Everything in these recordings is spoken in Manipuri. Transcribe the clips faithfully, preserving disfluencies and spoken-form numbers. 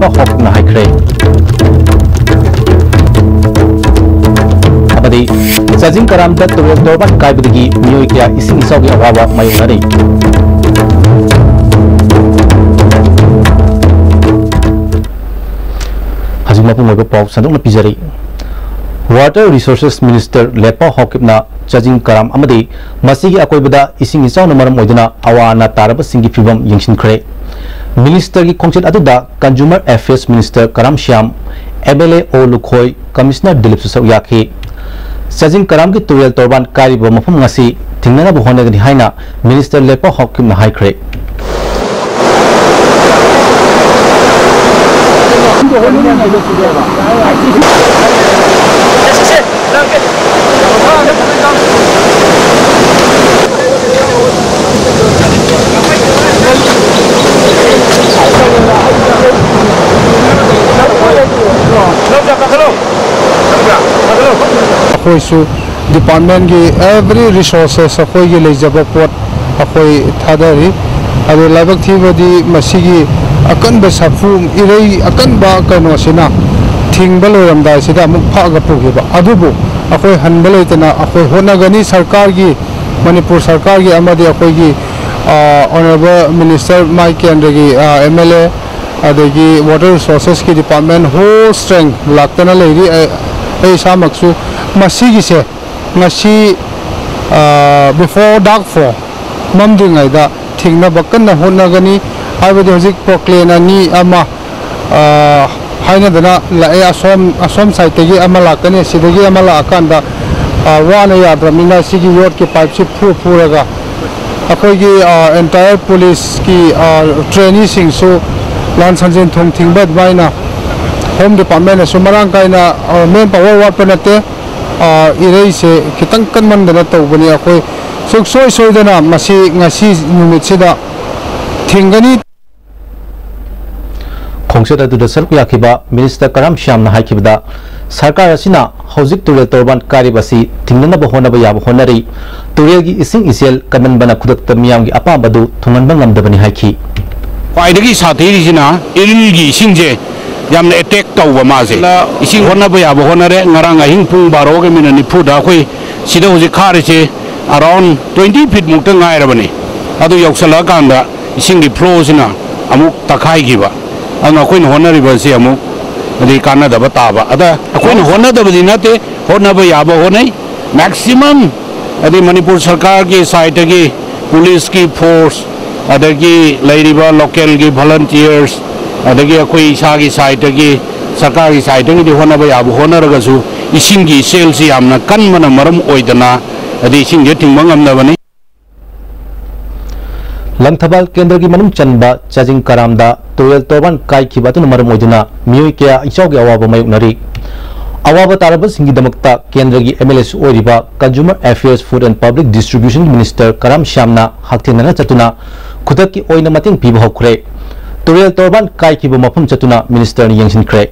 ꯍꯣꯛꯅ ꯍꯥꯏꯈ꯭ꯔꯦ꯫ ꯑꯃꯗꯤ ꯆꯥꯖꯤꯡ ꯀꯔꯥꯝꯗ ꯇꯨꯔꯦꯜ ꯇꯣꯔꯕꯥꯟ ꯀꯥꯏꯕꯗꯒꯤ ꯃꯤꯑꯣꯏ ꯀꯌꯥ ꯏꯁꯤꯡ ꯏꯆꯥꯎꯒꯤ ꯑꯋꯥꯕ ꯃꯥꯌꯣꯛꯅꯔꯤ꯫ ꯍꯧꯖꯤꯛ ꯃꯄꯨꯡ ꯑꯣꯏꯕ ꯄꯥꯎ ꯁꯟꯗꯣꯛꯅ ꯄꯤꯖꯔꯤ꯫ Water Resources Minister ꯂꯦꯄꯥ ꯍꯥꯎꯀꯤꯞꯅ ꯆꯥꯖꯤꯡ ꯀꯔꯥꯝ ꯑꯃꯗꯤ ꯃꯁꯤꯒꯤ ꯑꯀꯣꯏꯕꯗ ꯏꯁꯤꯡ ꯏꯆꯥꯎꯅ ꯃꯔꯝ ꯑꯣꯏꯗꯨꯅ ꯑꯋꯥ ꯑꯅꯥ ꯇꯥꯔꯕꯁꯤꯡꯒꯤ ꯐꯤꯕꯝ ꯌꯦꯡꯁꯤꯟꯈ꯭ꯔꯦ꯫ Minister ꯒꯤ ꯈꯣꯡꯆꯠ ꯑꯗꯨꯗ Consumer Affairs Minister Karam Shyam, M L A ꯑꯣ ꯂꯨꯈꯣꯏ, Commissioner ꯗꯤꯂꯤꯞꯁꯨ ꯁꯔꯨꯛ ꯌꯥꯈꯤ꯫ ꯆꯥꯖꯤꯡ ꯀꯔꯥꯝꯒꯤ ꯇꯨꯔꯦꯜ ꯇꯣꯔꯕꯥꯟ ꯀꯥꯏꯔꯤꯕ ꯃꯐꯝ ꯑꯁꯤ ꯊꯤꯡꯅꯅꯕ ꯍꯣꯠꯅꯒꯅꯤ ꯍꯥꯏꯅ Minister ꯂꯦꯄꯥ ꯍꯥꯎꯀꯤꯞꯅ ꯍꯥꯏꯈ꯭ꯔꯦ꯫ ꯑꯩꯈꯣꯏꯁꯨ department ꯀꯤ every resources ꯑꯩꯈꯣꯏꯒꯤ ꯂꯩꯖꯕ ꯄꯣꯠ ꯑꯩꯈꯣꯏ ꯊꯥꯗꯔꯤ꯫ ꯑꯗꯨ ꯂꯥꯏꯕꯛ ꯊꯤꯕꯗꯤ ꯃꯁꯤꯒꯤ ꯑꯀꯟꯕ ꯁꯥꯐꯨ, ꯏꯔꯩ ꯑꯀꯟꯕ ꯀꯩꯅꯣꯁꯤꯅ ꯊꯤꯡꯕ ꯂꯣꯏꯔꯝꯗꯥꯏꯁꯤꯗ ꯑꯃꯨꯛ ꯐꯥꯛꯑꯒ ꯄꯨꯈꯤꯕ꯫ ꯑꯗꯨꯕꯨ ꯑꯩꯈꯣꯏ ꯍꯟꯕ ꯂꯩꯇꯅ ꯑꯩꯈꯣꯏ ꯍꯣꯠꯅꯒꯅꯤ꯫ ꯁꯔꯀꯥꯔꯒꯤ, ꯃꯅꯤꯄꯨꯔ ꯁꯔꯀꯥꯔꯒꯤ ꯑꯃꯗꯤ ꯑꯩꯈꯣꯏꯒꯤ, ꯑ, Honourable Minister ꯃꯥꯏ ꯀꯦꯟꯗ꯭ꯔꯒꯤ, ꯑ, M L A, ꯑꯗꯒꯤ Water Resources ꯀꯤ department whole strength ꯂꯥꯛꯇꯅ ꯂꯩꯔꯤ꯫ ꯑꯩ, ꯑꯩ ꯏꯁꯥꯃꯛꯁꯨ ꯃꯁꯤꯒꯤꯁꯦ ꯉꯁꯤ, ꯑ, before dark four, ꯃꯝꯗ꯭ꯔꯤꯉꯩꯗ ꯊꯤꯡꯅꯕ ꯀꯟꯅ ꯍꯣꯠꯅꯒꯅꯤ꯫ ꯍꯥꯏꯕꯗꯤ ꯍꯧꯖꯤꯛ proclaim ꯑꯅꯤ ꯑꯃ, ꯑ, ꯍꯥꯏꯅꯗꯅ ꯂꯥꯛꯑꯦ꯫ ꯑꯁꯣꯝ, ꯑꯁꯣꯝ side ꯇꯒꯤ ꯑꯃ ꯂꯥꯛꯀꯅꯤ, ꯑꯁꯤꯗꯒꯤ ꯑꯃ ꯂꯥꯛꯑꯀꯥꯟꯗ, ꯑ, ꯋꯥꯅ ꯌꯥꯗ꯭ꯔꯕꯅꯤꯅ ꯁꯤꯒꯤ ꯌꯣꯠꯀꯤ pipe ꯁꯤ ꯐꯨ-, ꯐꯨꯔꯒ ꯑꯩꯈꯣꯏꯒꯤ, ꯑ, entire police ꯀꯤ, ꯑ, trainee ꯁꯤꯡꯁꯨ ꯂꯥꯟ ꯁꯟꯖꯦꯟ ꯊꯣꯡ ꯊꯤꯡꯕ ꯑꯗꯨꯃꯥꯏꯅ Home Department ꯅꯁꯨ ꯃꯔꯥꯡ ꯀꯥꯏꯅ, ꯑ, man power ꯋꯥꯠꯄ ꯅꯠꯇꯦ꯫ ꯑ, ꯏꯔꯩꯁꯦ ꯈꯤꯇꯪ ꯀꯟꯃꯟꯗꯅ ꯇꯧꯕꯅꯤ꯫ ꯑꯩꯈꯣꯏ ꯁꯨꯡꯁꯣꯏ ꯁꯣꯏꯗꯅ ꯃꯁꯤ ꯉꯁꯤ ꯅꯨꯃꯤꯠꯁꯤꯗ ꯊꯤꯡꯒꯅꯤ꯫ ꯈꯣꯡꯆꯠ ꯑꯗꯨꯗ ꯁꯔꯨꯛ ꯌꯥꯈꯤꯕ Minister ꯀꯔꯥꯝ ꯁ꯭ꯌꯥꯝꯅ ꯍꯥꯏꯈꯤꯕꯗ, ꯁꯔꯀꯥꯔ ꯑꯁꯤꯅ ꯍꯧꯖꯤꯛ ꯇꯨꯔꯦꯜ ꯇꯣꯔꯕꯥꯟ ꯀꯥꯏꯔꯤꯕ ꯑꯁꯤ ꯊꯤꯡꯅꯅꯕ ꯍꯣꯠꯅꯕ ꯌꯥꯕ ꯍꯣꯠꯅꯔꯤ꯫ ꯇꯨꯔꯦꯜꯒꯤ ꯏꯁꯤꯡ ꯏꯆꯦꯜ ꯀꯟꯃꯟꯕꯅ ꯈꯨꯗꯛꯇ ꯃꯤꯌꯥꯝꯒꯤ ꯑꯄꯥꯝꯕ ꯑꯗꯨ ꯊꯨꯡꯍꯟꯕ ꯉꯝꯗꯕꯅꯤ ꯍꯥꯏꯈꯤ꯫ ꯈ꯭ꯋꯥꯏꯗꯒꯤ ꯁꯥꯊꯤꯔꯤꯁꯤꯅ ꯏꯔꯤꯜꯒꯤ ꯏꯁꯤꯡꯁꯦ ꯌꯥꯝꯅ ꯑꯦꯇꯦꯛ ꯇꯧꯕ ꯃꯥꯁꯦ꯫ ꯏꯁꯤꯡ ꯍꯣꯠꯅꯕ ꯌꯥꯕ ꯍꯣꯠꯅꯔꯦ꯫ ꯉꯔꯥꯡ ꯑꯍꯤꯡ ꯄꯨꯡ ꯕꯥꯔꯣꯒ ꯃꯤꯅꯠ ꯅꯤꯐꯨꯗ ꯑꯩꯈꯣꯏ ꯁꯤꯗ ꯍꯧꯖꯤꯛ ꯈꯥꯔꯤꯁꯦ ꯑꯔꯥꯎꯟ ꯇ꯭ꯋꯦꯟꯇꯤ ꯐꯤꯠ ꯃꯨꯛꯇ ꯉꯥꯏꯔꯕꯅꯤ꯫ ꯑꯗꯨ ꯌꯧꯁꯜꯂꯛꯑꯀꯥꯟꯗ ꯏꯁꯤꯡꯒꯤ ꯐ꯭ꯂꯣꯁꯤꯅ ꯑꯃꯨꯛ ꯇꯛꯈꯥꯏꯈꯤꯕ꯫ ꯑꯗꯨꯅ ꯑꯩꯈꯣꯏꯅ ꯍꯣꯠꯅꯔꯤꯕꯁꯤ ꯑꯃꯨꯛ ꯑꯗꯩ ꯀꯥꯟꯅꯗꯕ ꯇꯥꯕ꯫ ꯑꯗ ꯑꯩꯈꯣꯏꯅ ꯍꯣꯠꯅꯗꯕꯗꯤ ꯅꯠꯇꯦ, ꯍꯣꯠꯅꯕ ꯌꯥꯕ ꯍꯣꯠꯅꯩ꯫ ꯃꯦꯛꯁꯤꯃꯝ ꯑꯗꯩ ꯃꯅꯤꯄꯨꯔ ꯁꯔꯀꯥꯔꯒꯤ ꯁꯥꯏꯠꯇꯒꯤ, ꯄꯨꯂꯤꯁꯀꯤ ꯐꯣꯔꯁ, ꯑꯗꯒꯤ ꯂꯩꯔꯤꯕ ꯂꯣꯀꯦꯜꯒꯤ ꯚꯣꯂꯟꯇꯤꯌꯔꯁ, ꯑꯗꯒꯤ ꯑꯩꯈꯣꯏ ꯏꯁꯥꯒꯤ ꯁꯥꯏꯠꯇꯒꯤ, ꯁꯔꯀꯥꯔꯒꯤ ꯁꯥꯏꯠꯇꯒꯤꯗꯤ ꯍꯣꯠꯅꯕ ꯌꯥꯕ ꯍꯣꯠꯅꯔꯒꯁꯨ, ꯏꯁꯤꯡꯒꯤ ꯏꯆꯦꯜꯁꯤ ꯌꯥꯝꯅ ꯀꯟꯕꯅ ꯃꯔꯝ ꯑꯣꯏꯗꯅ ꯑꯗꯩ ꯏꯁꯤꯡꯁꯦ ꯊꯤꯡꯕ ꯉꯝꯗꯕꯅꯤ꯫ ꯂꯪꯊꯕꯥꯜ ꯀꯦꯟꯗ꯭ꯔꯒꯤ ꯃꯅꯨꯡ ꯆꯟꯕ ꯆꯥꯖꯤꯡ ꯀꯔꯥꯝꯗ ꯇꯨꯔꯦꯜ ꯇꯣꯔꯕꯥꯟ ꯀꯥꯏꯈꯤꯕ ꯑꯗꯨꯅ ꯃꯔꯝ ꯑꯣꯏꯗꯨꯅ ꯃꯤꯑꯣꯏ ꯀꯌꯥ ꯏꯆꯥꯎꯒꯤ ꯑꯋꯥꯕ ꯃꯥꯌꯣꯛꯅꯔꯤ꯫ ꯑꯋꯥꯕ ꯇꯥꯔꯕꯁꯤꯡꯒꯤꯗꯃꯛꯇ ꯀꯦꯟꯗ꯭ꯔꯒꯤ ꯑꯦꯝ ꯑꯦꯜ ꯑꯦꯁꯨ ꯑꯣꯏꯔꯤꯕ Consumer Affairs, Food and Public Distribution Minister ꯀꯔꯥꯝ ꯁ꯭ꯌꯥꯝꯅ ꯍꯛꯊꯦꯡꯅꯅ ꯆꯠꯇꯨꯅ ꯈꯨꯗꯛꯀꯤ ꯑꯣꯏꯅ ꯃꯇꯦꯡ ꯄꯤꯕ ꯍꯧꯈ꯭ꯔꯦ꯫ ꯇꯨꯔꯦꯜ ꯇꯣꯔꯕꯥꯟ ꯀꯥꯏꯈꯤꯕ ꯃꯐꯝ ꯆꯠꯇꯨꯅ ꯃꯤꯅꯤꯁꯇꯔꯅ ꯌꯦꯡꯁꯤꯟꯈ꯭ꯔꯦ꯫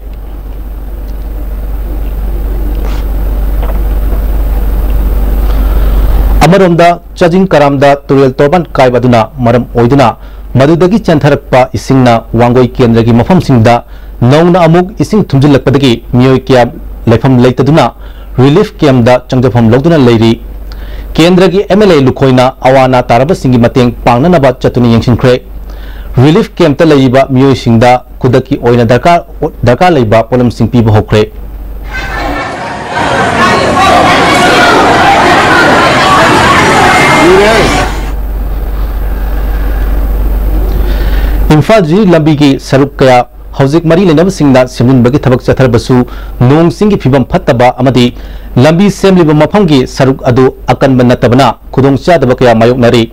ꯑꯃꯔꯣꯝꯗ, ꯆꯥꯖꯤꯡ ꯀꯔꯥꯝꯗ ꯇꯨꯔꯦꯜ ꯇꯣꯔꯕꯥꯟ ꯀꯥꯏꯕ ꯑꯗꯨꯅ ꯃꯔꯝ ꯑꯣꯏꯗꯨꯅ ꯃꯗꯨꯗꯒꯤ ꯆꯦꯟꯊꯔꯛꯄ ꯏꯁꯤꯡꯅ ꯋꯥꯡꯒꯣꯏ ꯀꯦꯟꯗ꯭ꯔꯒꯤ ꯃꯐꯝꯁꯤꯡꯗ ꯅꯧꯅ ꯑꯃꯨꯛ ꯏꯁꯤꯡ ꯊꯨꯝꯖꯤꯜꯂꯛꯄꯗꯒꯤ ꯃꯤꯑꯣꯏ ꯀꯌꯥ ꯂꯩꯐꯝ ꯂꯩꯇꯗꯨꯅ ꯔꯤꯂꯤꯐ ꯀꯦꯝꯗ ꯆꯪꯖꯐꯝ ꯂꯧꯗꯨꯅ ꯂꯩꯔꯤ꯫ ꯀꯦꯟꯗ꯭ꯔꯒꯤ ꯑꯦꯝ ꯑꯦꯜ ꯑꯦ ꯂꯨꯈꯣꯏꯅ ꯑꯋꯥ ꯑꯅꯥ ꯇꯥꯔꯕꯁꯤꯡꯒꯤ ꯃꯇꯦꯡ ꯄꯥꯡꯅꯅꯕ ꯆꯠꯇꯨꯅ ꯌꯦꯡꯁꯤꯟꯈ꯭ꯔꯦ꯫ ꯔꯤꯂꯤꯐ ꯀꯦꯝꯞꯇ ꯂꯩꯔꯤꯕ ꯃꯤꯑꯣꯏꯁꯤꯡꯗ ꯈꯨꯗꯛꯀꯤ ꯑꯣꯏꯅ ꯗꯔꯀꯥꯔ, ꯗꯔꯀꯥꯔ ꯂꯩꯕ ꯄꯣꯠꯂꯝꯁꯤꯡ ꯄꯤꯕ ꯍꯧꯈ꯭ꯔꯦ꯫ ꯏꯝꯐꯥꯜ ꯖꯤ ꯂꯝꯕꯤꯒꯤ ꯁꯔꯨꯛ ꯀꯌꯥ ꯍꯧꯖꯤꯛ ꯃꯔꯤ ꯂꯩꯅꯕꯁꯤꯡꯅ ꯁꯦꯝꯖꯤꯟꯕꯒꯤ ꯊꯕꯛ ꯆꯠꯊꯔꯕꯁꯨ, ꯅꯣꯡ ꯆꯤꯡꯒꯤ ꯐꯤꯕꯝ ꯐꯠꯇꯕ ꯑꯃꯗꯤ ꯂꯝꯕꯤ ꯁꯦꯝꯂꯤꯕ ꯃꯐꯝꯒꯤ ꯁꯔꯨꯛ ꯑꯗꯨ ꯑꯀꯟꯕ ꯅꯠꯇꯕꯅ ꯈꯨꯗꯣꯡꯆꯥꯗꯕ ꯀꯌꯥ ꯃꯥꯌꯣꯛꯅꯔꯤ꯫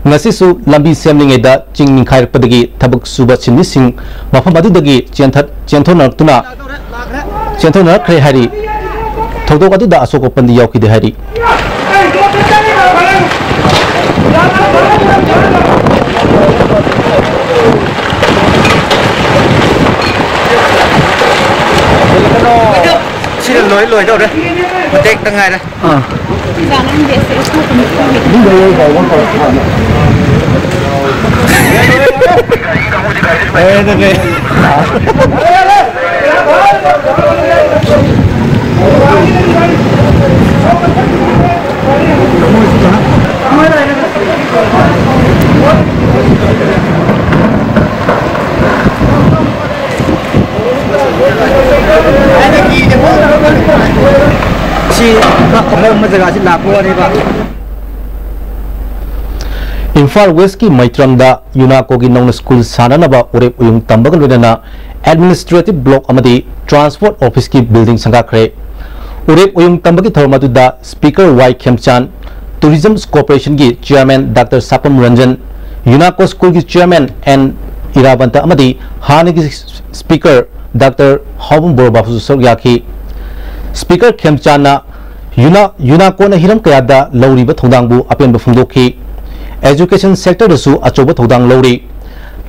ꯉꯁꯤꯁꯨ ꯂꯝꯕꯤ ꯁꯦꯝꯂꯤꯉꯩꯗ ꯆꯤꯡ ꯅꯤꯡꯈꯥꯏꯔꯛꯄꯗꯒꯤ ꯊꯕꯛ ꯁꯨꯕ ꯁꯤꯟꯃꯤꯁꯤꯡ ꯃꯐꯝ ꯑꯗꯨꯗꯒꯤ ꯆꯦꯟꯊ-, ꯆꯦꯟꯊꯣꯛꯅꯔꯛꯇꯨꯅ, ꯆꯦꯟꯊꯣꯛꯅꯔꯛꯈ꯭ꯔꯦ ꯍꯥꯏꯔꯤ꯫ ꯊꯧꯗꯣꯛ ꯑꯗꯨꯗ ꯑꯁꯣꯛ ꯑꯄꯟꯗꯤ ꯌꯥꯎꯈꯤꯗꯦ ꯍꯥꯏꯔꯤ꯫ ꯁꯤꯅ ꯂꯣꯏ ꯂꯣꯏꯗꯧꯔꯦ꯫ ꯃꯇꯦꯛꯇ ꯉꯥꯏꯔꯦ꯫ ꯑꯥ꯫ ꯆꯥꯅꯤꯡꯗꯦ, ꯁꯦ, ꯁꯣꯛꯀꯅꯤ, ꯁꯣꯛꯀꯅꯤ꯫ ꯁꯤ ꯈꯔ ꯑꯍꯣꯡꯕ ꯖꯒꯥꯁꯤ ꯂꯥꯛꯄ ꯋꯥꯅꯦꯕ꯫ ꯏꯝꯐꯥꯜ ꯋꯦꯁꯀꯤ ꯃꯩꯇ꯭ꯔꯝꯗ ꯌꯨꯅꯥꯀꯣꯒꯤ ꯅꯧꯅ ꯁ꯭ꯀꯨꯜ ꯁꯥꯅꯅꯕ ꯎꯔꯦꯞ ꯎꯌꯨꯡ ꯇꯝꯕꯒ ꯂꯣꯏꯅꯅ ꯑꯦꯗꯃꯤꯅꯤꯁꯇ꯭ꯔꯦꯇꯤꯚ ꯕ꯭ꯂꯣꯛ ꯑꯃꯗꯤ ꯇ꯭ꯔꯥꯟꯁꯄꯣꯔꯠ ꯑꯣꯐꯤꯁꯀꯤ ꯕꯤꯜꯗꯤꯡ ꯁꯪꯒꯥꯈ꯭ꯔꯦ꯫ ꯎꯔꯦꯞ ꯎꯌꯨꯡ ꯇꯝꯕꯒꯤ ꯊꯧꯔꯝ ꯑꯗꯨꯗ ꯁ꯭ꯄꯤꯀꯔ ꯋꯥꯏ ꯈꯦꯝꯆꯥꯟ, ꯇꯨꯔꯤꯖꯝ ꯀꯣꯔꯄꯣꯔꯦꯁꯟꯒꯤ ꯆꯤꯌꯔꯃꯦꯟ ꯗꯥꯛꯇꯔ ꯁꯥꯄꯝ ꯔꯟꯖꯟ, ꯌꯨꯅꯥꯀꯣ ꯁ꯭ꯀꯨꯜꯒꯤ ꯆꯤꯌꯔꯃꯦꯟ ꯑꯦꯟ ꯏꯔꯥꯕꯟꯇ ꯑꯃꯗꯤ ꯍꯥꯟꯅꯒꯤ ꯁ꯭ꯄꯤꯀꯔ ꯗꯥꯛꯇꯔ ꯍꯥꯎꯕꯝ ꯕꯣꯔꯣꯕꯥꯕꯨꯁꯨ ꯁꯔꯨꯛ ꯌꯥꯈꯤ꯫ ꯁ꯭ꯄꯤꯀꯔ ꯈꯦꯝꯆꯥꯟꯅ ꯌꯨꯅꯥ-, ꯌꯨꯅꯥꯀꯣꯅ ꯍꯤꯔꯝ ꯀꯌꯥꯗ ꯂꯧꯔꯤꯕ ꯊꯧꯗꯥꯡꯕꯨ ꯑꯄꯦꯟꯕ ꯐꯣꯡꯗꯣꯛꯈꯤ꯫ ꯑꯦꯖꯨꯀꯦꯁꯟ ꯁꯦꯛꯇꯔꯗꯁꯨ ꯑꯆꯧꯕ ꯊꯧꯗꯥꯡ ꯂꯧꯔꯤ꯫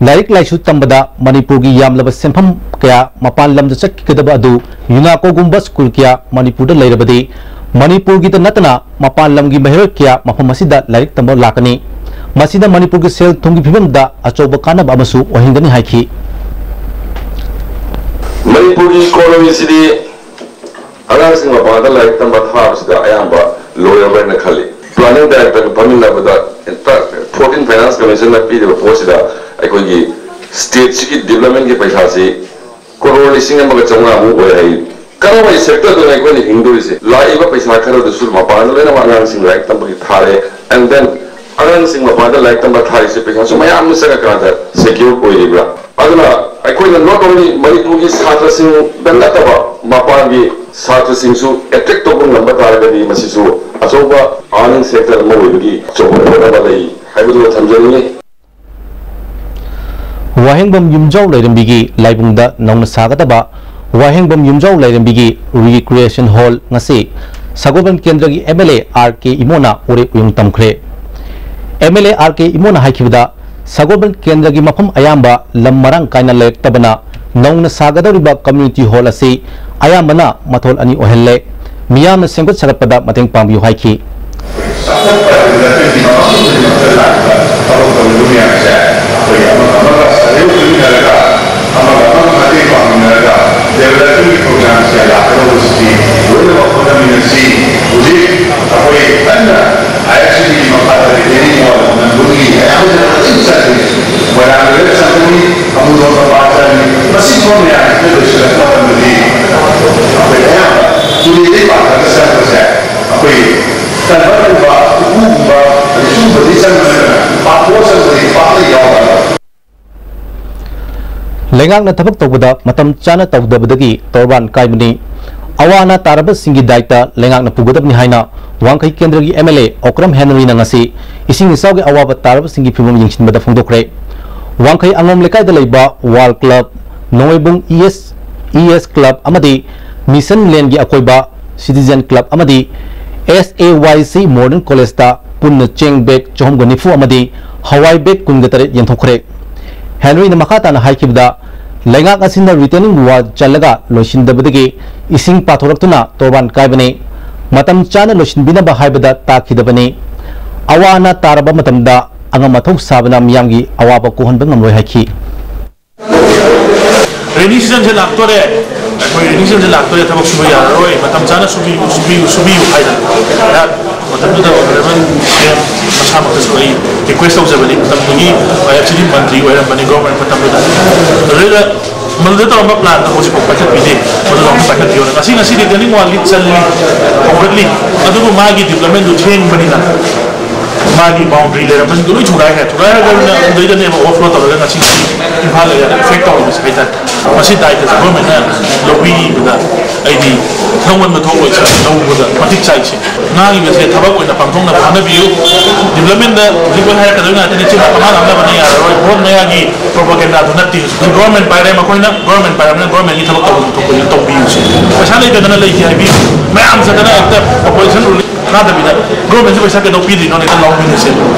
ꯂꯥꯏꯔꯤꯛ ꯂꯥꯏꯁꯨ ꯇꯝꯕꯗ ꯃꯅꯤꯄꯨꯔꯒꯤ ꯌꯥꯝꯂꯕ ꯁꯦꯟꯐꯝ ꯀꯌꯥ ꯃꯄꯥꯟ ꯂꯝꯗ ꯆꯠꯀꯗꯕ ꯑꯗꯨ ꯌꯨꯅꯥꯀꯣꯒꯨꯝꯕ ꯁ꯭ꯀꯨꯜ ꯀꯌꯥ ꯃꯅꯤꯄꯨꯔꯗ ꯂꯩꯔꯕꯗꯤ ꯃꯅꯤꯄꯨꯔꯒꯤꯗ ꯅꯠꯇꯅ ꯃꯄꯥꯟ ꯂꯝꯒꯤ ꯃꯍꯩꯔꯣꯏ ꯀꯌꯥ ꯃꯐꯝ ꯑꯁꯤꯗ ꯂꯥꯏꯔꯤꯛ ꯇꯝꯕ ꯂꯥꯛꯀꯅꯤ꯫ ꯃꯁꯤꯅ ꯃꯅꯤꯄꯨꯔꯒꯤ ꯁꯦꯜ ꯊꯨꯝꯒꯤ ꯐꯤꯕꯝꯗ ꯑꯆꯧꯕ ꯀꯥꯟꯅꯕ ꯑꯃꯁꯨ ꯑꯣꯏꯍꯟꯒꯅꯤ ꯍꯥꯏꯈꯤ꯫ ꯃꯅꯤꯄꯨꯔꯒꯤ ꯏꯀꯣꯅꯣꯃꯤꯁꯤꯗꯤ ꯑꯉꯥꯡꯁꯤꯡ ꯃꯄꯥꯟꯗ ꯂꯥꯏꯔꯤꯛ ꯇꯝꯕ ꯊꯥꯕꯁꯤꯗ ꯑꯌꯥꯝꯕ ꯂꯣꯏꯔꯕ꯭ꯔꯥ ꯍꯥꯏꯅ ꯈꯜꯂꯤ꯫ ꯄ꯭ꯂꯥꯅꯤꯡ ꯗꯥꯏꯔꯦꯛꯇꯔꯒ ꯐꯝꯃꯤꯟꯅꯕꯗ ꯐꯣꯔꯇꯤꯟ ꯐꯥꯏꯅꯥꯟꯁ ꯀꯃꯤꯁꯟꯅ ꯄꯤꯔꯤꯕ ꯄꯣꯠꯁꯤꯗ ꯑꯩꯈꯣꯏꯒꯤ ꯁ꯭ꯇꯦꯠꯁꯤꯒꯤ ꯗꯤꯕ꯭ꯂꯞꯃꯦꯟꯒꯤ ꯄꯩꯁꯥꯁꯤ ꯀꯔꯣꯔ ꯂꯤꯁꯤꯡ ꯑꯃꯒ ꯆꯥꯝꯃꯉꯥꯃꯨꯛ ꯑꯣꯏ ꯍꯥꯏ꯫ ꯀꯔꯝꯕ ꯁꯦꯛꯇꯔꯗꯅꯣ ꯑꯩꯈꯣꯏꯅ ꯍꯤꯡꯗꯣꯔꯤꯁꯦ? ꯂꯥꯛꯏꯕ ꯄꯩꯁꯥ ꯈꯔꯗꯨꯁꯨ ꯃꯄꯥꯟꯗ ꯂꯣꯏꯅꯃꯛ ꯑꯉꯥꯡꯁꯤꯡ ꯂꯥꯏꯔꯤꯛ ꯇꯝꯕꯒꯤ ꯊꯥꯔꯦ, and then ꯑꯉꯥꯡꯁꯤꯡ ꯃꯄꯥꯟꯗ ꯂꯥꯏꯔꯤꯛ ꯇꯝꯕ ꯊꯥꯔꯤꯁꯦ ꯄꯩꯁꯥꯁꯨ ꯃꯌꯥꯝ ꯑꯃ ꯆꯪꯉꯀꯥꯟꯗ ꯁꯦꯀ꯭ꯌꯣꯔ ꯑꯣꯏꯔꯤꯕ꯭ꯔꯥ? ꯑꯗꯨꯅ ꯑꯩꯈꯣꯏꯅ not only ꯃꯅꯤꯄꯨꯔꯒꯤ ꯁꯥꯇ꯭ꯔꯁꯤꯡꯗ ꯅꯠꯇꯕ ꯃꯄꯥꯟꯒꯤ ꯁꯥꯇ꯭ꯔꯁꯤꯡꯁꯨ ꯑꯦꯇ꯭ꯔꯦꯛ ꯇꯧꯕ ꯉꯝꯕ ꯇꯥꯔꯒꯗꯤ ꯃꯁꯤꯁꯨ ꯑꯆꯧꯕ ꯑꯥꯔꯅꯤꯡ ꯁꯦꯛꯇꯔ ꯑꯃ ꯑꯣꯏꯕꯒꯤ ꯑꯆꯧꯕ ꯀꯥꯟꯅꯕ ꯂꯩ ꯍꯥꯏꯕꯗꯨꯃ ꯊꯝꯖꯅꯤꯡꯉꯤ꯫ ꯋꯥꯍꯦꯡꯕꯝ ꯌꯨꯝꯖꯥꯎ ꯂꯥꯏꯔꯦꯝꯕꯤꯒꯤ ꯂꯥꯏꯕꯨꯡꯗ ꯅꯧꯅ ꯁꯥꯒꯗꯕ ꯋꯥꯍꯦꯡꯕꯝ ꯌꯨꯝꯖꯥꯎ ꯂꯥꯏꯔꯦꯝꯕꯤꯒꯤ ꯔꯤꯀ꯭ꯔꯤꯌꯦꯁꯟ ꯍꯣꯜ ꯉꯁꯤ ꯁꯒꯣꯜꯕꯟ ꯀꯦꯟꯗ꯭ꯔꯒꯤ M L A R K ꯏꯃꯣꯅ ꯎꯔꯦꯞ ꯎꯌꯨꯡ ꯇꯝꯈ꯭ꯔꯦ꯫ M L A R K ꯏꯃꯣꯅ ꯍꯥꯏꯈꯤꯕꯗ, ꯁꯒꯣꯜꯕꯟ ꯀꯦꯟꯗ꯭ꯔꯒꯤ ꯃꯐꯝ ꯑꯌꯥꯝꯕ ꯂꯝ ꯃꯔꯥꯡ ꯀꯥꯏꯅ ꯂꯩꯔꯛꯇꯕꯅ ꯅꯧꯅ ꯁꯥꯒꯗꯧꯔꯤꯕ ꯀꯝꯃ꯭ꯌꯨꯅꯤꯇꯤ ꯍꯣꯜ ꯑꯁꯤ ꯑꯌꯥꯝꯕꯅ ꯃꯊꯣꯜ ꯑꯅꯤ ꯑꯣꯏꯍꯜꯂꯦ꯫ ꯃꯤꯌꯥꯝꯅ ꯁꯦꯝꯒꯠ ꯁꯥꯒꯠꯄꯗ ꯃꯇꯦꯡ ꯄꯥꯡꯕꯤꯌꯨ ꯍꯥꯏꯈꯤ꯫ ꯆꯥꯎꯈꯠꯄ ꯗꯤꯕ꯭ꯂꯞꯃꯦꯟꯒꯤ ꯃꯐꯝ ꯈꯨꯗꯤꯡꯃꯛꯇ ꯂꯥꯛꯏꯕ ꯊꯕꯛ ꯇꯧꯔꯤꯕ ꯃꯌꯥꯝꯁꯦ ꯑꯃꯒ ꯑꯃꯒ ꯁꯍꯌꯣꯒ ꯄꯤꯃꯤꯟꯅꯔꯒ, ꯑꯃꯒ ꯑꯃꯒ ꯃꯇꯦꯡ ꯄꯥꯡꯃꯤꯟꯅꯔꯒ developmentꯒꯤ programꯁꯦ ꯂꯥꯛꯀꯗꯧꯕꯁꯤꯗꯤ ꯂꯣꯏꯅꯃꯛ ꯍꯣꯠꯅꯃꯤꯟꯅꯁꯤ꯫ ꯍꯧꯖꯤꯛ ꯑꯩꯈꯣꯏ ꯀꯟꯅ IFCDꯒꯤ ꯃꯈꯥꯗ retaining wall ꯅꯝꯕꯨꯜꯒꯤ ꯃꯌꯥꯝꯁꯤꯅ ꯐꯖꯅ ꯆꯠꯂꯤ꯫ ꯃꯣꯏꯔꯥꯡ ꯂꯣꯏꯅ ꯆꯠꯂꯤ, ꯑꯃꯨꯗꯣꯟ ꯃꯄꯥ ꯆꯠꯂꯤ꯫ ꯃꯁꯤ ꯊꯕꯛ ꯃꯌꯥꯝꯁꯤꯗ ꯂꯣꯏꯁꯤꯜꯂꯛꯄ ꯃꯇꯝꯗꯗꯤ ꯑꯩꯈꯣꯏ ꯑꯌꯥꯝꯕ ꯇꯨꯔꯦꯜꯗꯒꯤ ꯄꯥꯊꯔꯒ ꯆꯪꯕꯁꯦ ꯑꯩꯈꯣꯏ ꯀꯟꯚꯔꯠꯀꯨꯝꯕ, ꯎꯀꯨꯒꯨꯝꯕ, ꯑꯗꯩ ꯁꯤꯒꯨꯝꯕꯗꯤ ꯆꯪꯕ ꯅꯠꯇꯅ ꯄꯥꯊꯣꯛꯑ ꯆꯪꯕꯗꯤ ꯄꯥꯛꯅ ꯌꯥꯎꯗꯕ꯫ ꯂꯩꯉꯥꯛꯅ ꯊꯕꯛ ꯇꯧꯕꯗ ꯃꯇꯝ ꯆꯥꯅ ꯇꯧꯗꯕꯗꯒꯤ ꯇꯣꯔꯕꯥꯟ ꯀꯥꯏꯕꯅꯤ꯫ ꯑꯋꯥ ꯑꯅꯥ ꯇꯥꯔꯕꯁꯤꯡꯒꯤ ꯗꯥꯏꯇ ꯂꯩꯉꯥꯛꯅ ꯄꯨꯒꯗꯕꯅꯤ ꯍꯥꯏꯅ ꯋꯥꯡꯈꯩ ꯀꯦꯟꯗ꯭ꯔꯒꯤ MLA ꯑꯣꯀ꯭ꯔꯝ ꯍꯦꯅꯔꯤꯅ ꯉꯁꯤ ꯏꯁꯤꯡ ꯏꯆꯥꯎꯒꯤ ꯑꯋꯥꯕ ꯇꯥꯔꯕꯁꯤꯡꯒꯤ ꯐꯤꯚꯝ ꯌꯦꯡꯁꯤꯟꯕꯗ ꯐꯣꯡꯗꯣꯛꯈ꯭ꯔꯦ꯫ ꯋꯥꯡꯈꯩ ꯑꯉꯣꯝ ꯂꯩꯀꯥꯏꯗ ꯂꯩꯕ ꯋꯥꯔꯜ club, Nongmeibung ES, ES club ꯑꯃꯗꯤ ꯃꯤꯁꯟ ꯂꯦꯟꯒꯤ ꯑꯀꯣꯏꯕ ꯁꯤꯇꯤꯖꯦꯟ ꯀ꯭ꯂꯕ ꯑꯃꯗꯤ SAYC ꯃꯣꯗꯔꯟ ꯀꯣꯂꯦꯖꯇ ꯄꯨꯟꯅ ꯆꯦꯡ ꯕꯦꯒ ꯆꯍꯨꯝꯒ ꯅꯤꯐꯨ ꯑꯃꯗꯤ ꯍꯋꯥꯏ ꯕꯦꯒ ꯀꯨꯟꯒ ꯇꯔꯦꯠ ꯌꯦꯟꯊꯣꯛꯈ꯭ꯔꯦ꯫ ꯍꯦꯅꯔꯤꯅ ꯃꯈꯥ ꯇꯥꯅ ꯍꯥꯏꯈꯤꯕꯗ, ꯂꯩꯉꯥꯛ ꯑꯁꯤꯅ retaining wall ꯆꯜꯂꯒ ꯂꯣꯏꯁꯤꯟꯗꯕꯗꯒꯤ ꯏꯁꯤꯡ ꯄꯥꯊꯣꯔꯛꯇꯨꯅ ꯇꯣꯔꯕꯥꯟ ꯀꯥꯏꯕꯅꯤ꯫ ꯃꯇꯝ ꯆꯥꯅ ꯂꯣꯏꯁꯤꯟꯕꯤꯅꯕ ꯍꯥꯏꯕꯗ ꯇꯥꯈꯤꯗꯕꯅꯤ꯫ ꯑꯋꯥ ꯑꯅꯥ ꯇꯥꯔꯕ ꯃꯇꯝꯗ ꯑꯉꯝ ꯑꯊꯧ ꯁꯥꯕꯅ ꯃꯤꯌꯥꯝꯒꯤ ꯑꯋꯥꯕ ꯀꯣꯛꯍꯟꯕ ꯉꯝꯂꯣꯏ ꯍꯥꯏꯈꯤ꯫ Rainy seasonꯁꯦ ꯂꯥꯛꯇꯣꯔꯦ, ꯑꯩꯈꯣꯏ rainy seasonꯁꯦ ꯂꯥꯛꯇꯣꯔꯦ, ꯊꯕꯛ ꯁꯨꯕ ꯌꯥꯔꯔꯣꯏ, ꯃꯇꯝ ꯆꯥꯅ ꯁꯨꯕꯤꯌꯨ, ꯁꯨꯕꯤꯌꯨ, ꯁꯨꯕꯤꯌꯨ ꯍꯥꯏꯗꯅ꯫ ꯃꯇꯝꯗꯨꯗ honourable CM ꯃꯁꯥꯃꯛꯇꯁꯨ ꯑꯩ request ꯇꯧꯖꯕꯅꯤ꯫ ꯃꯇꯝꯗꯨꯒꯤ IFCD ꯃꯟꯇ꯭ꯔꯤ ꯑꯣꯏꯔꯝꯕꯅꯤ government ꯃꯇꯝꯗꯨꯗ꯫ ꯑꯗꯨꯗ ꯃꯗꯨꯗ ꯇꯧꯔꯝꯕ planꯗꯣ ꯍꯧꯖꯤꯛꯐꯥꯎ ꯄꯥꯏꯈꯠꯄꯤꯗꯦ꯫ ꯃꯗꯨꯗ ꯑꯃꯨꯛ ꯄꯥꯏꯈꯠꯄꯤꯌꯣꯅ꯫ ꯉꯁꯤ, ꯉꯁꯤꯗꯤ retaining wallꯗꯤ ꯆꯜꯂꯤ, ꯍꯧꯒꯠꯂꯤ, ꯑꯗꯨꯕꯨ ꯃꯥꯒꯤ developmentꯗꯨ ꯊꯦꯡꯕꯅꯤꯅ ꯃꯥꯒꯤ boundary ꯂꯩꯔꯝꯕꯁꯤꯡꯗꯣ ꯂꯣꯏ ꯊꯨꯒꯥꯏꯈ꯭ꯔꯦ꯫ ꯊꯨꯒꯥꯏꯔꯒ ꯑꯗꯨꯗꯩꯗꯅꯦꯕ overflow ꯇꯧꯔꯒ ꯉꯁꯤ ꯏꯝꯐꯥꯜ area affect ꯇꯧꯔꯤꯕꯁꯦ ꯍꯥꯏꯇꯥꯔꯦ꯫ ꯃꯁꯤ ꯗꯥꯏꯇꯁꯦ governmentꯅ ꯂꯧꯕꯤꯕꯗ ꯑꯩꯗꯤ ꯅꯧꯃꯟꯕ ꯊꯣꯛꯑꯣꯏ ꯁꯥꯔ, ꯂꯧꯕꯗ ꯃꯇꯤꯛ ꯆꯥꯏꯁꯦ꯫ ꯉꯥꯡꯉꯤꯕꯁꯦ ꯊꯕꯛ ꯑꯣꯏꯅ ꯄꯥꯡꯊꯣꯛꯅꯕ ꯍꯣꯠꯅꯕꯤꯌꯨ꯫ Developmentꯗ ꯍꯧꯖꯤꯛ ꯂꯣꯏ ꯍꯥꯏꯔꯛꯀꯗꯣꯏ ꯉꯥꯛꯇꯅꯤ, ꯆꯤꯟ ꯄꯪꯉꯥꯡ ꯉꯥꯡꯅꯕꯅ ꯌꯥꯔꯔꯣꯏ꯫ Vote ꯃꯌꯥꯒꯤ propagandaꯗꯨ ꯅꯠꯇꯦ꯫ ꯍꯧꯖꯤꯛ government ꯄꯥꯏꯔꯦ, ꯃꯈꯣꯏꯅ government ꯄꯥꯏꯔꯕꯅꯤꯅ governmentꯒꯤ ꯊꯕꯛ ꯇꯧꯐꯝ ꯊꯣꯛꯄꯁꯨ ꯇꯧꯕꯤꯌꯨ ꯁꯤꯅꯤ꯫ ꯄꯩꯁꯥ ꯂꯩꯇꯗꯅ ꯂꯩꯇꯦ ꯍꯥꯏꯕꯤꯌꯨ꯫ ꯃꯌꯥꯝ ꯆꯠꯇꯅ ꯍꯦꯛꯇ opposition ruling ꯀꯥꯗꯕꯤꯗ governmentꯁꯦ ꯄꯩꯁꯥ ꯀꯩꯗꯧ ꯄꯤꯗꯣꯏꯅꯣ ꯍꯦꯛꯇ ꯂꯥꯎꯕꯤꯅꯁꯦ꯫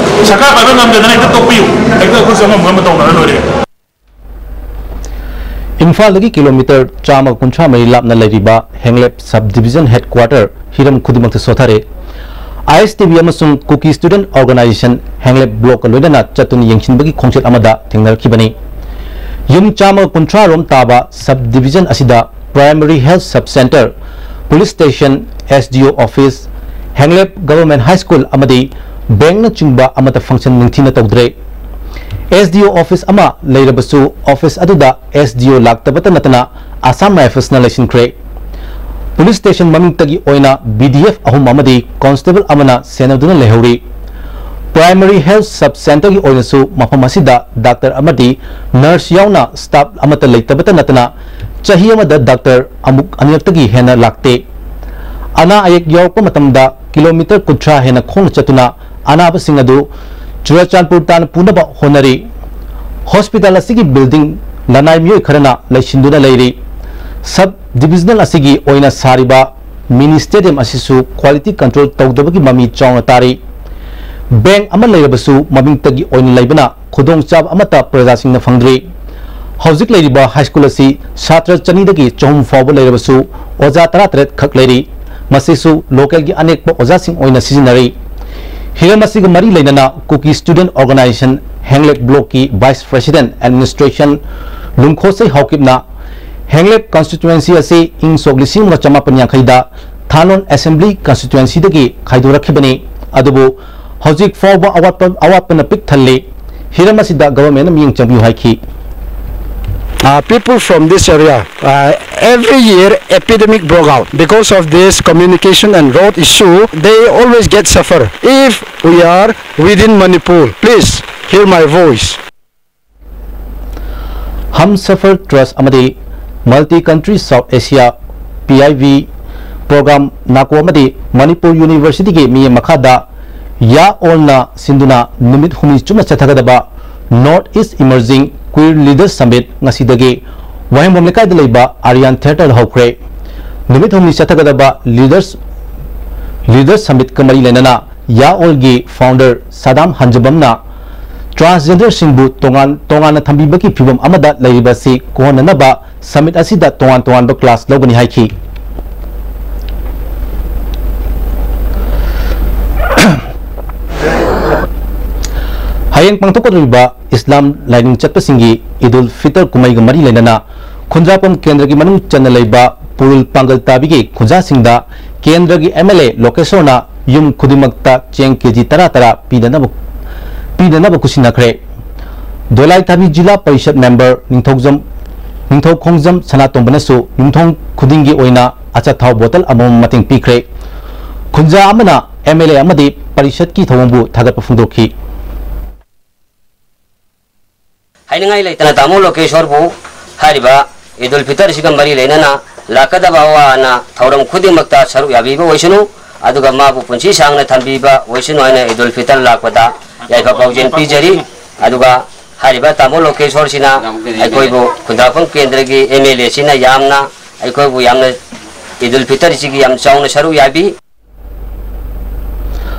ꯁꯔꯀꯥꯔ ꯄꯥꯏꯕ ꯉꯝꯗꯗꯅ ꯍꯦꯛꯇ ꯇꯣꯛꯄꯤꯌꯨ꯫ ꯍꯦꯛꯇ ꯑꯩꯈꯣꯏꯁꯨ ꯑꯉꯝ ꯑꯉꯝꯕ ꯇꯧꯅꯔ ꯂꯣꯏꯔꯦ꯫ ꯏꯝꯐꯥꯜꯗꯒꯤ ꯀꯤꯂꯣꯃꯤꯇꯔ ꯆꯥꯝꯃꯒ ꯀꯨꯟꯊ꯭ꯔꯥ ꯃꯔꯤ ꯂꯥꯞꯅ ꯂꯩꯔꯤꯕ ꯍꯦꯡꯂꯦꯞ sub division headquarter ꯍꯤꯔꯝ ꯈꯨꯗꯤꯡꯃꯛꯇ ꯁꯣꯊꯔꯦ꯫ ꯑꯥꯏ ꯑꯦꯁ ꯇꯤ ꯚꯤ ꯑꯃꯁꯨꯡ ꯀꯨꯀꯤ ꯁ꯭ꯇꯨꯗꯦꯟꯠ ꯑꯣꯔꯒꯅꯥꯏꯖꯦꯁꯟ ꯍꯦꯡꯂꯦꯞ ꯕ꯭ꯂꯣꯛꯀ ꯂꯣꯏꯅꯅ ꯆꯠꯇꯨꯅ ꯌꯦꯡꯁꯤꯟꯕꯒꯤ ꯈꯣꯡꯆꯠ ꯑꯃꯗ ꯊꯦꯡꯅꯔꯛꯈꯤꯕꯅꯤ꯫ ꯌꯨꯝ ꯆꯥꯝꯃꯒ ꯀꯨꯟꯊ꯭ꯔꯥ ꯔꯣꯝ ꯇꯥꯕ ꯁꯕ ꯗꯤꯕꯤꯖꯟ ꯑꯁꯤꯗ primary health sub centre, police station, S D ꯑꯣ ꯑꯣꯐꯤꯁ, ꯍꯦꯡꯂꯦꯞ ꯒꯚꯔꯟꯃꯦꯟꯠ ꯍꯥꯏ ꯁ꯭ꯀꯨꯜ ꯑꯃꯗꯤ ꯕꯦꯡꯛꯅꯆꯤꯡꯕ ꯑꯃꯠꯇ ꯐꯪꯁꯟ ꯅꯤꯡꯊꯤꯅ ꯇꯧꯗ꯭ꯔꯦ꯫ ꯑꯦꯁ ꯗꯤ ꯑꯣ ꯑꯣꯐꯤꯁ ꯑꯃ ꯂꯩꯔꯕꯁꯨ ꯑꯣꯐꯤꯁ ꯑꯗꯨꯗ ꯑꯦꯁ ꯗꯤ ꯑꯣ ꯂꯥꯛꯇꯕꯇ ꯅꯠꯇꯅ ꯑꯁꯥꯝ ꯔꯥꯏꯐꯜꯁꯅ ꯂꯩꯁꯤꯟꯈ꯭ꯔꯦ꯫ ꯄꯨꯂꯤꯁ ꯁ꯭ꯇꯦꯁꯟ ꯃꯃꯤꯡꯇꯒꯤ ꯑꯣꯏꯅ ꯕꯤ ꯗꯤ ꯑꯦꯐ ꯑꯍꯨꯝ ꯑꯃꯗꯤ ꯀꯣꯟꯁꯇꯦꯕꯜ ꯑꯃꯅ ꯁꯦꯟꯅꯗꯨꯅ ꯂꯩꯍꯧꯔꯤ꯫ ꯄ꯭ꯔꯥꯏꯃꯔꯤ ꯍꯦꯜꯊ ꯁꯕ ꯁꯦꯟꯇꯔꯒꯤ ꯑꯣꯏꯅꯁꯨ ꯃꯐꯝ ꯑꯁꯤꯗ ꯗꯥꯛꯇꯔ ꯑꯃꯗꯤ ꯅꯔꯁ ꯌꯥꯎꯅ ꯁ꯭ꯇꯥꯐ ꯑꯃꯠꯇ ꯂꯩꯇꯕꯇ ꯅꯠꯇꯅ ꯆꯍꯤ ꯑꯃꯗ ꯗꯥꯛꯇꯔ ꯑꯃꯨꯛ ꯑꯅꯤꯔꯛꯇꯒꯤ ꯍꯦꯟꯅ ꯂꯥꯛꯇꯦ꯫ ꯑꯅꯥ ꯑꯌꯦꯛ ꯌꯥꯎꯔꯛꯄ ꯃꯇꯝꯗ ꯀꯤꯂꯣꯃꯤꯇꯔ ꯀꯨꯟꯊ꯭ꯔꯥ ꯍꯦꯟꯅ ꯈꯣꯡꯅ ꯆꯠꯇꯨꯅ ꯑꯅꯥꯕꯁꯤꯡ ꯑꯗꯨ ꯆꯨꯔꯆꯥꯟꯄꯨꯔ ꯇꯥꯟꯅ ꯄꯨꯅꯕ ꯍꯣꯠꯅꯔꯤ꯫ ꯍꯣꯁꯄꯤꯇꯥꯜ ꯑꯁꯤꯒꯤ ꯕꯤꯜꯗꯤꯡ ꯂꯅꯥꯏ ꯃꯤꯑꯣꯏ ꯈꯔꯅ ꯂꯩꯁꯤꯟꯗꯨꯅ ꯂꯩꯔꯤ꯫ ꯁꯕ ꯗꯤꯕꯤꯖꯅꯦꯜ ꯑꯁꯤꯒꯤ ꯑꯣꯏꯅ ꯁꯥꯔꯤꯕ ꯃꯤꯅꯤ ꯁ꯭ꯇꯦꯗꯤꯌꯝ ꯑꯁꯤꯁꯨ ꯀ꯭ꯋꯥꯂꯤꯇꯤ ꯀꯟꯇ꯭ꯔꯣꯜ ꯇꯧꯗꯕꯒꯤ ꯃꯃꯤ ꯆꯥꯎꯅ ꯇꯥꯔꯤ꯫ ꯕꯦꯡꯛ ꯑꯃ ꯂꯩꯔꯕꯁꯨ ꯃꯃꯤꯡꯇꯒꯤ ꯑꯣꯏꯅ ꯂꯩꯕꯅ ꯈꯨꯗꯣꯡꯆꯥꯕ ꯑꯃꯠꯇ ꯄ꯭ꯔꯖꯥꯁꯤꯡꯅ ꯐꯪꯗ꯭ꯔꯤ꯫ ꯍꯧꯖꯤꯛ ꯂꯩꯔꯤꯕ ꯍꯥꯏ ꯁ꯭ꯀꯨꯜ ꯑꯁꯤ ꯁꯥꯇ꯭ꯔ ꯆꯅꯤꯗꯒꯤ ꯆꯍꯨꯝ ꯐꯥꯎꯕ ꯂꯩꯔꯕꯁꯨ ꯑꯣꯖꯥ ꯇꯔꯥꯇꯔꯦꯠ ꯈꯛ ꯂꯩꯔꯤ꯫ ꯃꯁꯤꯁꯨ ꯂꯣꯀꯦꯜꯒꯤ ꯑꯅꯦꯛꯄ ꯑꯣꯖꯥꯁꯤꯡ ꯑꯣꯏꯅ ꯁꯤꯖꯤꯟꯅꯔꯤ꯫ ꯍꯤꯔꯝ ꯑꯁꯤꯒ ꯃꯔꯤ ꯂꯩꯅꯅ ꯀꯨꯀꯤ ꯁ꯭ꯇꯨꯗꯦꯟꯠ ꯑꯣꯔꯒꯅꯥꯏꯖꯦꯁꯟ ꯍꯦꯡꯂꯦꯞ ꯕ꯭ꯂꯣꯛꯀꯤ ꯚꯥꯏꯁ ꯄ꯭ꯔꯦꯁꯤꯗꯦꯟꯠ ꯑꯦꯗꯃꯤꯅꯤꯁꯇ꯭ꯔꯦꯁꯟ ꯂꯨꯡꯈꯣꯁꯩ ꯍꯥꯎꯀꯤꯞꯅ ꯍꯦꯡꯂꯦꯞ ꯀꯟꯁꯇꯤꯇ꯭ꯋꯦꯟꯁꯤꯗ ꯊꯥꯅꯣꯟ ꯑꯦꯁꯦꯝꯕ꯭ꯂꯤ ꯀꯟꯁꯇꯤꯇ꯭ꯋꯦꯟꯁꯤꯗꯒꯤ ꯈꯥꯏꯗꯣꯔꯛꯈꯤꯕꯅꯤ꯫ ꯑꯗꯨꯕꯨ ꯍꯧꯖꯤꯛ ꯐꯥꯎꯕ ꯑꯋꯥꯠꯄ, ꯑꯋꯥꯠꯄꯅ ꯄꯤꯛ ꯊꯜꯂꯤ꯫ ꯍꯤꯔꯝ ꯑꯁꯤꯗ ꯒꯚꯔꯟꯃꯦꯟꯠꯅ ꯃꯤꯠꯌꯦꯡ ꯆꯪꯕꯤꯌꯨ ꯍꯥꯏꯈꯤ꯫ Uh, people from this area, uh, every year epidemic broke out. Because of this communication and road issue, they always get suffer. If we are within Manipur, please hear my voice. Humsafar trust ꯑꯃꯗꯤ multi country south Asia, P I V, programme ꯅꯥꯀꯣ ꯑꯃꯗꯤ ꯃꯅꯤꯄꯨꯔ ꯌꯨꯅꯤꯚꯔꯁꯤꯇꯤꯒꯤ ꯃꯤꯠꯌꯦꯡ ꯃꯈꯥꯗ ꯌꯥ ꯑꯣꯜꯅ ꯁꯤꯟꯗꯨꯅ ꯅꯨꯃꯤꯠ ꯍꯨꯝꯅꯤ ꯆꯨꯞꯅ ꯆꯠꯊꯒꯗꯕ north east emerging queer leaders summit ꯉꯁꯤꯗꯒꯤ ꯋꯥꯍꯦꯡꯕꯝ ꯂꯩꯀꯥꯏꯗ ꯂꯩꯕ ꯑꯥꯔꯤꯌꯥꯟ ꯊꯤꯌꯦꯇꯔꯗ ꯍꯧꯈ꯭ꯔꯦ꯫ ꯅꯨꯃꯤꯠ ꯍꯨꯝꯅꯤ ꯆꯠꯊꯒꯗꯕ ꯂꯤꯗꯔꯁ, ꯂꯤꯗꯔꯁ ꯁꯃꯤꯠꯀ ꯃꯔꯤ ꯂꯩꯅꯅ ꯌꯥ ꯑꯣꯜꯒꯤ ꯐꯥꯎꯟꯗꯔ ꯁꯥꯗꯥꯝ ꯍꯟꯖꯕꯝꯅ ꯇ꯭ꯔꯥꯟꯁꯖꯦꯟꯗꯔꯁꯤꯡꯕꯨ ꯇꯣꯉꯥꯟ ꯇꯣꯉꯥꯟꯅ ꯊꯝꯕꯤꯕꯒꯤ ꯐꯤꯕꯝ ꯑꯃꯗ ꯂꯩꯔꯤꯕ ꯑꯁꯤ ꯀꯣꯛꯍꯟꯅꯅꯕ ꯁꯃꯤꯠ ꯑꯁꯤꯗ ꯇꯣꯉꯥꯟ ꯇꯣꯉꯥꯟꯕ ꯀ꯭ꯂꯥꯁ ꯂꯧꯒꯅꯤ ꯍꯥꯏꯈꯤ꯫ ꯍꯌꯦꯡ ꯄꯥꯡꯊꯣꯛꯀꯗꯧꯔꯤꯕ ꯏꯁꯂꯥꯝ ꯂꯥꯏꯅꯤꯡ ꯆꯠꯄꯁꯤꯡꯒꯤ ꯏꯗꯨꯜ ꯐꯤꯇꯔ ꯀꯨꯝꯍꯩꯒ ꯃꯔꯤ ꯂꯩꯅꯅ ꯈꯨꯟꯗ꯭ꯔꯥꯛꯄꯝ ꯀꯦꯟꯗ꯭ꯔꯒꯤ ꯃꯅꯨꯡ ꯆꯟꯅ ꯂꯩꯕ ꯄꯨꯔꯨꯜ ꯄꯥꯡꯒꯜ ꯇꯥꯕꯤꯒꯤ ꯈꯨꯟꯖꯥꯁꯤꯡꯗ ꯀꯦꯟꯗ꯭ꯔꯒꯤ ꯑꯦꯝ ꯑꯦꯜ ꯑꯦ ꯂꯣꯀꯦꯁꯣꯔꯅ ꯌꯨꯝ ꯈꯨꯗꯤꯡꯃꯛꯇ ꯆꯦꯡ ꯀꯦ ꯖꯤ ꯇꯔꯥ ꯇꯔꯥ ꯄꯤꯅꯅꯕ, ꯄꯤꯅꯅꯕ ꯈꯨꯠꯁꯤꯟꯅꯈ꯭ꯔꯦ꯫ ꯗꯣꯂꯥꯏ ꯊꯥꯕꯤ ꯖꯤꯂꯥ ꯄꯔꯤꯁꯠ ꯃꯦꯝꯕꯔ ꯅꯤꯡꯊꯧꯖꯝ, ꯅꯤꯡꯊꯧꯈꯣꯡꯖꯝ ꯁꯅꯥꯇꯣꯝꯕꯅꯁꯨ ꯌꯨꯝꯊꯣꯡ ꯈꯨꯗꯤꯡꯒꯤ ꯑꯣꯏꯅ ꯑꯆꯥꯊꯥꯎ ꯕꯣꯇꯜ ꯑꯃꯃꯝ ꯃꯇꯦꯡ ꯄꯤꯈ꯭ꯔꯦ꯫ ꯈꯨꯟꯖꯥ ꯑꯃꯅ ꯑꯦꯝ ꯑꯦꯜ ꯑꯦ ꯑꯃꯗꯤ ꯄꯔꯤꯁꯠꯀꯤ ꯊꯧꯑꯣꯡꯕꯨ ꯊꯥꯒꯠꯄ ꯐꯣꯡꯗꯣꯛꯈꯤ꯫ ꯍꯥꯏꯅꯤꯡꯉꯥꯏ ꯂꯩꯇꯅ ꯇꯥꯃꯣ ꯂꯣꯀꯦꯁꯣꯔꯕꯨ ꯍꯥꯏꯔꯤꯕ ꯏꯗꯨꯜ ꯐꯤꯇꯔꯁꯤꯒ ꯃꯔꯤ ꯂꯩꯅꯅ ꯂꯥꯛꯀꯗꯕ ꯑꯋꯥ ꯑꯅꯥ ꯊꯧꯔꯝ ꯈꯨꯗꯤꯡꯃꯛꯇ ꯁꯔꯨꯛ ꯌꯥꯕꯤꯕ ꯑꯣꯏꯁꯅꯨ, ꯑꯗꯨꯒ ꯃꯥꯕꯨ ꯄꯨꯟꯁꯤ ꯁꯥꯡꯅ ꯊꯝꯕꯤꯕ ꯑꯣꯏꯁꯅꯨ ꯍꯥꯏꯅ ꯏꯗꯨꯜ ꯐꯤꯇꯔ ꯂꯥꯛꯄꯗ ꯌꯥꯏꯐ ꯄꯥꯎꯖꯦꯜ ꯄꯤꯖꯔꯤ꯫ ꯑꯗꯨꯒ ꯍꯥꯏꯔꯤꯕ ꯇꯥꯃꯣ ꯂꯣꯀꯦꯁꯣꯔꯁꯤꯅ ꯑꯩꯈꯣꯏꯕꯨ ꯈꯨꯟꯗ꯭ꯔꯥꯛꯄꯝ ꯀꯦꯟꯗ꯭ꯔꯒꯤ ꯑꯦꯝ ꯑꯦꯜ ꯑꯦꯁꯤꯅ ꯌꯥꯝꯅ ꯑꯩꯈꯣꯏꯕꯨ ꯌꯥꯝꯅ ꯏꯗꯨꯜ ꯐꯤꯇꯔꯁꯤꯒꯤ ꯌꯥꯝ ꯆꯥꯎꯅ ꯁꯔꯨꯛ ꯌꯥꯕꯤ꯫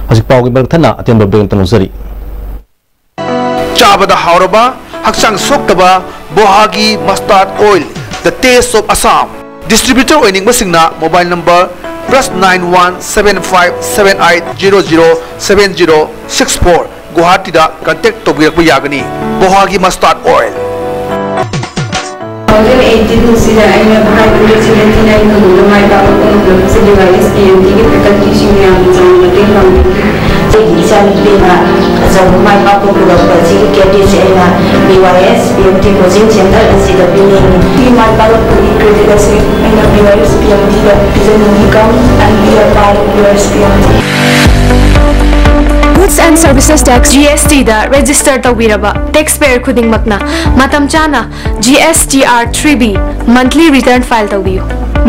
ꯍꯧꯖꯤꯛ ꯄꯥꯎꯒꯤ ꯃꯔꯛ ꯊꯠꯅ ꯑꯇꯦꯟꯕ ꯕ꯭ꯔꯦꯛ ꯑꯃꯇ ꯂꯧꯖꯔꯤ꯫ ꯆꯥꯕꯗ ꯍꯥꯎꯔꯕ, ꯍꯛꯆꯥꯡ ꯁꯣꯛꯇꯕ ꯕꯣꯍꯥꯒꯤ mustard oil, the taste of Assam꯫ Distributor ꯑꯣꯏꯅꯤꯡꯕꯁꯤꯡꯅ mobile number plus nine one seven five seven eight zero zero seven zero six four, ꯒꯨꯋꯥꯍꯥꯇꯤꯗ contact ꯇꯧꯕꯤꯔꯛꯄ ꯌꯥꯒꯅꯤ꯫ ꯕꯣꯍꯥꯒꯤ mustard oil꯫ Two thousand eighteen ꯑꯁꯤꯗ ꯑꯩꯅ five hundred seventy nine ꯈꯨꯗꯣꯡꯗ ꯃꯥꯏ ꯄꯥꯛꯄ ꯐꯪꯂꯛꯄꯁꯦ ꯗꯤ ꯋꯥꯏ ꯑꯦꯁ ꯄꯤ ꯑꯦꯝ ꯇꯤꯒꯤ facultyꯁꯤꯡꯅ ꯌꯥꯝꯅ ꯆꯥꯎꯅ ꯃꯇꯦꯡ ꯄꯥꯡꯕꯤꯈꯤ꯫ ꯑꯩꯒꯤ ꯏꯆꯥꯅꯨꯄꯤꯅ ꯑꯆꯧꯕ ꯃꯥꯏ ꯄꯥꯛꯄ ꯄꯨꯔꯛꯄ ꯑꯁꯤꯒꯤ creditꯁꯦ ꯑꯩꯅ D Y S P M T coaching center ꯑꯁꯤꯗ ꯄꯤꯅꯤꯡꯏ꯫ ꯁꯤꯒꯤ ꯃꯥꯏ ꯄꯥꯛꯂꯛꯄꯒꯤ credit ꯑꯁꯤ ꯑꯩꯅ D Y S P M ꯇꯤꯗ ꯄꯤꯖꯅꯤꯡꯏ꯫ Come and be a part of D Y S P M T. Goods and Services Tax, G S T ꯗ register ꯇꯧꯕꯤꯔꯕ taxpayer ꯈꯨꯗꯤꯡꯃꯛꯅ ꯃꯇꯝ ꯆꯥꯅ G S T R three B monthly return file ꯇꯧꯕꯤꯌꯨ꯫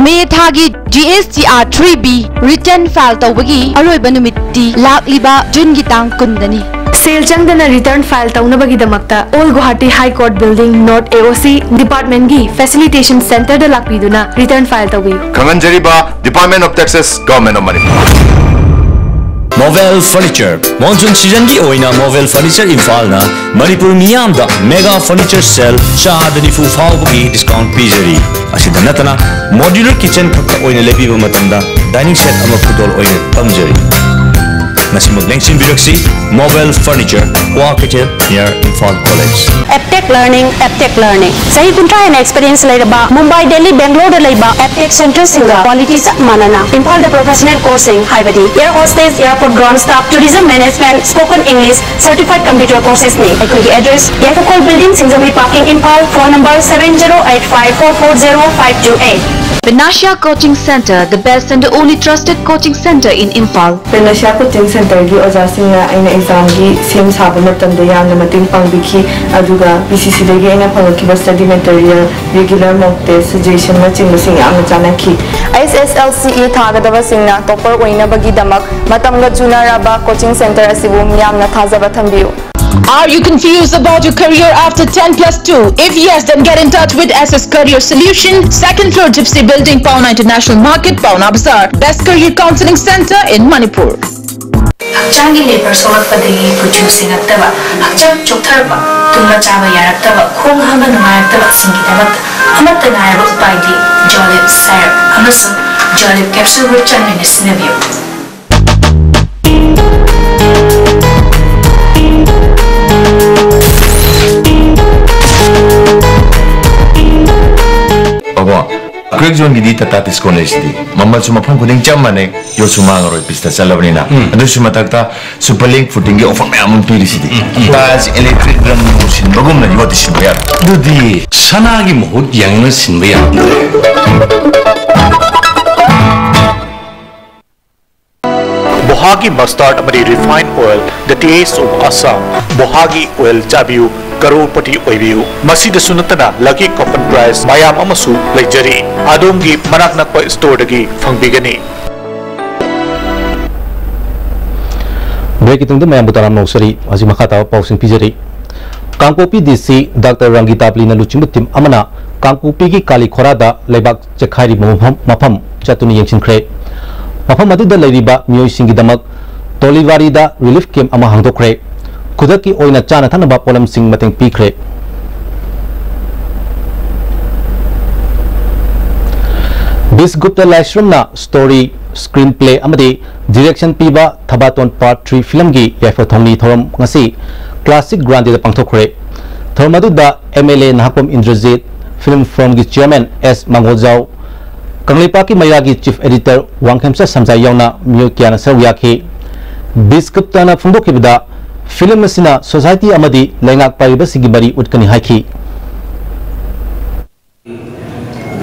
ꯃꯦ ꯊꯥꯒꯤ G S T R three B return file ꯇꯧꯕꯒꯤ ꯑꯔꯣꯏꯕ ꯅꯨꯃꯤꯠꯇꯤ ꯂꯥꯛꯂꯤꯕ ꯖꯨꯟꯒꯤ ꯇꯥꯡ ꯀꯨꯟꯗꯅꯤ꯫ ꯁꯦꯜ ꯆꯪꯗꯅ return file ꯇꯧꯅꯕꯒꯤꯗꯃꯛꯇ Old Guwahati High Court Building, North A O C departmentꯀꯤ facilitation centreꯗ ꯂꯥꯛꯄꯤꯗꯨꯅ return file ꯇꯧꯕꯤꯌꯨ꯫ ꯈꯪꯍꯟꯖꯔꯤꯕ Department of Taxes, Government of Manipur꯫ Movel Furniture, monsoon seasonꯒꯤ ꯑꯣꯏꯅ Movel Furniture ꯏꯝꯐꯥꯜꯅ ꯃꯅꯤꯄꯨꯔ ꯃꯤꯌꯥꯝꯗ mega furniture sale ꯆꯥꯗ ꯅꯤꯐꯨ ꯐꯥꯎꯕꯒꯤ discount ꯄꯤꯖꯔꯤ꯫ ꯑꯁꯤꯗ ꯅꯠꯇꯅ modular kitchen ꯈꯛꯇ ꯑꯣꯏꯅ ꯂꯩꯕꯤꯕ ꯃꯇꯝꯗ dining set ꯑꯃ ꯈꯨꯗꯣꯜ ꯑꯣꯏꯅ ꯇꯝꯖꯔꯤ꯫ ꯉꯁꯤꯃꯛ ꯂꯦꯡꯁꯤꯟꯕꯤꯔꯛꯁꯤ꯫ Mobile Furniture, Kua Kaitheil, near Imphal College꯫ Aptech learning, Aptech learning. ꯆꯍꯤ ꯀꯨꯟꯊ꯭ꯔꯥ ꯍꯦꯟꯅ ꯑꯦꯛꯁꯄꯤꯔꯤꯌꯦꯟꯁ ꯂꯩꯔꯕ ꯃꯨꯝꯕꯥꯏ, ꯗꯦꯜꯂꯤ, ꯕꯦꯡꯒ꯭ꯂꯣꯔꯗ ꯂꯩꯕ ꯑꯦꯞꯇꯦꯛ ꯁꯦꯟꯇꯔꯁꯤꯡꯒ ꯀ꯭ꯋꯥꯂꯤꯇꯤ ꯆꯞ ꯃꯥꯟꯅꯅ ꯏꯝꯐꯥꯜꯗ ꯄ꯭ꯔꯣꯐꯦꯁꯅꯦꯜ ꯀꯣꯔꯁꯁꯤꯡ ꯍꯥꯏꯕꯗꯤ air hostess, airport ground staff, tourism management, spoken English, certified computer courses ꯅꯤ꯫ ꯑꯩꯈꯣꯏꯒꯤ address Yaiphakhol building, Singjamei parking, Imphal. Phone number seven zero eight five four four zero five two eight꯫ Panacea Coaching Center, the best and the only trusted coaching center in Imphal. Panacea Coaching Centerꯒꯤ ꯑꯣꯖꯥꯁꯤꯡꯅ ꯑꯩꯅ ꯑꯦꯛꯖꯥꯝꯒꯤ ꯁꯦꯝ ꯁꯥꯕ ꯃꯇꯝꯗ ꯌꯥꯝꯅ ꯃꯇꯦꯡ ꯄꯥꯡꯕꯤꯈꯤ, ꯑꯗꯨꯒ ꯄꯤ ꯁꯤ ꯁꯤꯗꯒꯤ ꯑꯩꯅ ꯐꯪꯂꯛꯈꯤꯕ study material, regular mock test, suggestionꯅꯆꯤꯡꯕꯁꯤꯡ ꯌꯥꯝꯅ ꯆꯥꯟꯅꯈꯤ꯫ ꯑꯦꯁ ꯑꯦꯁ ꯑꯦꯜ ꯁꯤ ꯏ ꯊꯥꯒꯗꯕꯁꯤꯡꯅ ꯇꯣꯞꯄꯔ ꯑꯣꯏꯅꯕꯒꯤꯗꯃꯛ ꯃꯇꯝꯒ ꯆꯨꯅꯔꯕ ꯀꯣꯆꯤꯡ ꯁꯦꯟꯇꯔ ꯑꯁꯤꯕꯨ ꯃꯤꯌꯥꯝꯅ ꯊꯥꯖꯕ ꯊꯝꯕꯤꯌꯨ꯫ Are you confused about your career after ten plus two? If yes, then get in touch with S S Career Solution, second floor Gypsy Building, Paona International Market, Paona Bazaar. Best career counseling center in Manipur. ꯍꯛꯆꯥꯡꯒꯤ ꯂꯦꯕꯔ ꯁꯣꯛꯂꯛꯄꯗꯒꯤ ꯀꯨꯆꯨ ꯁꯦꯡꯉꯛꯇꯕ, ꯍꯛꯆꯥꯡ ꯆꯣꯛꯊꯔꯛꯄ, ꯇꯨꯝꯕ ꯆꯥꯕ ꯌꯥꯔꯛꯇꯕ, ꯈꯣꯡ ꯍꯥꯝꯕ ꯅꯨꯡꯉꯥꯏꯔꯛꯇꯕꯁꯤꯡꯒꯤꯗꯃꯛꯇ ꯑꯃꯠꯇ ꯉꯥꯏꯔꯕ ꯎꯄꯥꯏꯗꯤ Jolib Syrup ꯑꯃꯁꯨꯡ Jolib Capsule Root Channelꯅ ꯁꯤꯖꯤꯟꯅꯕꯤꯌꯨ꯫ ꯕꯕꯥ, ꯀ꯭ꯔꯦꯛ ꯖꯣꯟꯒꯤꯗꯤ ꯇꯥꯇꯥ ꯗꯤꯁꯀꯥꯎꯟ ꯂꯩꯁꯤꯗꯤ꯫ ꯃꯃꯜꯁꯨ ꯃꯐꯝ ꯈꯨꯗꯤꯡ ꯆꯞ ꯃꯥꯟꯅꯩ, ꯌꯣꯠꯁꯨ ꯃꯥꯡꯉꯔꯣꯏ, ꯄꯤꯁꯇ ꯆꯠꯂꯕꯅꯤꯅ꯫ ꯎꯝ꯫ ꯑꯗꯨꯁꯨ ꯃꯊꯛꯇ ꯁꯨꯄꯔ ꯂꯤꯡ ꯐꯨꯇꯤꯡꯒꯤ ꯑꯣꯐꯔ ꯃꯌꯥꯝ ꯑꯃ ꯄꯤꯔꯤꯁꯤꯗꯤ꯫ ꯎꯝ, ꯎꯝ꯫ ꯇꯥꯏꯜꯁ ꯏꯂꯦꯛꯇ꯭ꯔꯤꯛ ꯔꯪ ꯁꯤꯟꯕꯒꯨꯝꯅ ꯌꯣꯠꯇꯤ ꯁꯤꯟꯕ ꯌꯥꯔꯣꯏ꯫ ꯑꯗꯨꯗꯤ ꯁꯅꯥꯒꯤ ꯃꯍꯨꯠ ꯌꯦꯡꯉꯒ ꯁꯤꯟꯕ ꯌꯥꯔꯣꯏ꯫ ꯕꯣꯍꯥꯒꯤ ꯃꯁꯇꯥꯔꯗ ꯑꯃꯗꯤ refined oil, the taste of Assam꯫ ꯕꯣꯍꯥꯒꯤ ꯑꯣꯏꯜ ꯆꯥꯕꯤꯌꯨ, ꯀꯔꯣꯔꯄꯇꯤ ꯑꯣꯏꯕꯤꯌꯨ꯫ ꯃꯁꯤꯗꯁꯨ ꯅꯠꯇꯅ ꯂꯛꯀꯤ ꯀꯣꯄꯟ ꯄ꯭ꯔꯥꯏꯖ ꯃꯌꯥꯝ ꯑꯃꯁꯨ ꯂꯩꯖꯔꯤ꯫ ꯑꯗꯣꯝꯒꯤ ꯃꯅꯥꯛ ꯅꯛꯄ ꯁ꯭ꯇꯣꯔꯗꯒꯤ ꯐꯪꯕꯤꯒꯅꯤ꯫ ꯕ꯭ꯔꯦꯛꯀꯤ ꯇꯨꯡꯗ ꯃꯌꯥꯝꯕꯨ ꯇꯔꯥꯝꯅ ꯑꯣꯛꯆꯔꯤ꯫ ꯍꯧꯖꯤꯛ ꯃꯈꯥ ꯇꯥꯕ ꯄꯥꯎꯁꯤꯡ ꯄꯤꯖꯔꯤ꯫ ꯀꯥꯡꯄꯣꯛꯄꯤ ꯗꯤ ꯁꯤ ꯗꯥꯛꯇꯔ ꯔꯪꯒꯤꯇꯥ ꯕꯂꯤꯅ ꯂꯨꯆꯤꯡꯕ ꯇꯤꯝ ꯑꯃꯅ ꯀꯥꯡꯄꯣꯛꯄꯤꯒꯤ ꯀꯥꯂꯤ ꯈꯣꯔꯥꯗ ꯂꯩꯕꯥꯛ ꯆꯦꯛꯈꯥꯏꯔꯤꯕ ꯃꯐꯝ, ꯃꯐꯝ ꯆꯠꯇꯨꯅ ꯌꯦꯡꯁꯤꯟꯈ꯭ꯔꯦ꯫ ꯃꯐꯝ ꯑꯗꯨꯗ ꯂꯩꯔꯤꯕ ꯃꯤꯑꯣꯏꯁꯤꯡꯒꯤꯗꯃꯛ ꯇꯣꯂꯤꯕꯥꯔꯤꯗ ꯔꯤꯂꯤꯐ ꯀꯦꯝꯞ ꯑꯃ ꯍꯥꯡꯗꯣꯛꯈ꯭ꯔꯦ꯫ ꯈꯨꯗꯛꯀꯤ ꯑꯣꯏꯅ ꯆꯥꯅ ꯊꯛꯅꯕ ꯄꯣꯠꯂꯝꯁꯤꯡ ꯃꯇꯦꯡ ꯄꯤꯈ꯭ꯔꯦ꯫ ꯕꯤꯁꯒꯨꯞꯇ ꯂꯥꯏꯁ꯭ꯔꯝꯅ ꯁ꯭ꯇꯣꯔꯤ, ꯁ꯭ꯀ꯭ꯔꯤꯟ ꯄ꯭ꯂꯦ ꯑꯃꯗꯤ Direction ꯄꯤꯕ ꯊꯕꯥꯇꯣꯟ Part three film ꯒꯤ ꯌꯥꯏꯐ ꯊꯧꯅꯤ ꯊꯧꯔꯝ ꯉꯁꯤ Classic Grande ꯗ ꯄꯥꯡꯊꯣꯛꯈ꯭ꯔꯦ꯫ ꯊꯧꯔꯝ ꯑꯗꯨꯗ M L A Nahakpam Indrajit, Film Forum ꯒꯤ Chairman S ꯃꯪꯒꯣꯜꯖꯥꯎ, ꯀꯪꯂꯩꯄꯥꯛꯀꯤ ꯃꯩꯔꯥꯒꯤ Chief Editor ꯋꯥꯡꯈꯦꯝꯆꯥ ꯁꯝꯖꯥꯏ ꯌꯥꯎꯅ ꯃꯤꯑꯣꯏ ꯀꯌꯥꯅ ꯁꯔꯨꯛ ꯌꯥꯈꯤ꯫ ꯕꯤꯁꯀꯨꯞꯇꯅ ꯐꯣꯡꯗꯣꯛꯈꯤꯕꯗ, film ꯑꯁꯤꯅ society ꯑꯃꯗꯤ ꯂꯩꯉꯥꯛ ꯄꯥꯏꯔꯤꯕꯁꯤꯡꯒꯤ ꯃꯔꯤ ꯎꯠꯀꯅꯤ ꯍꯥꯏꯈꯤ꯫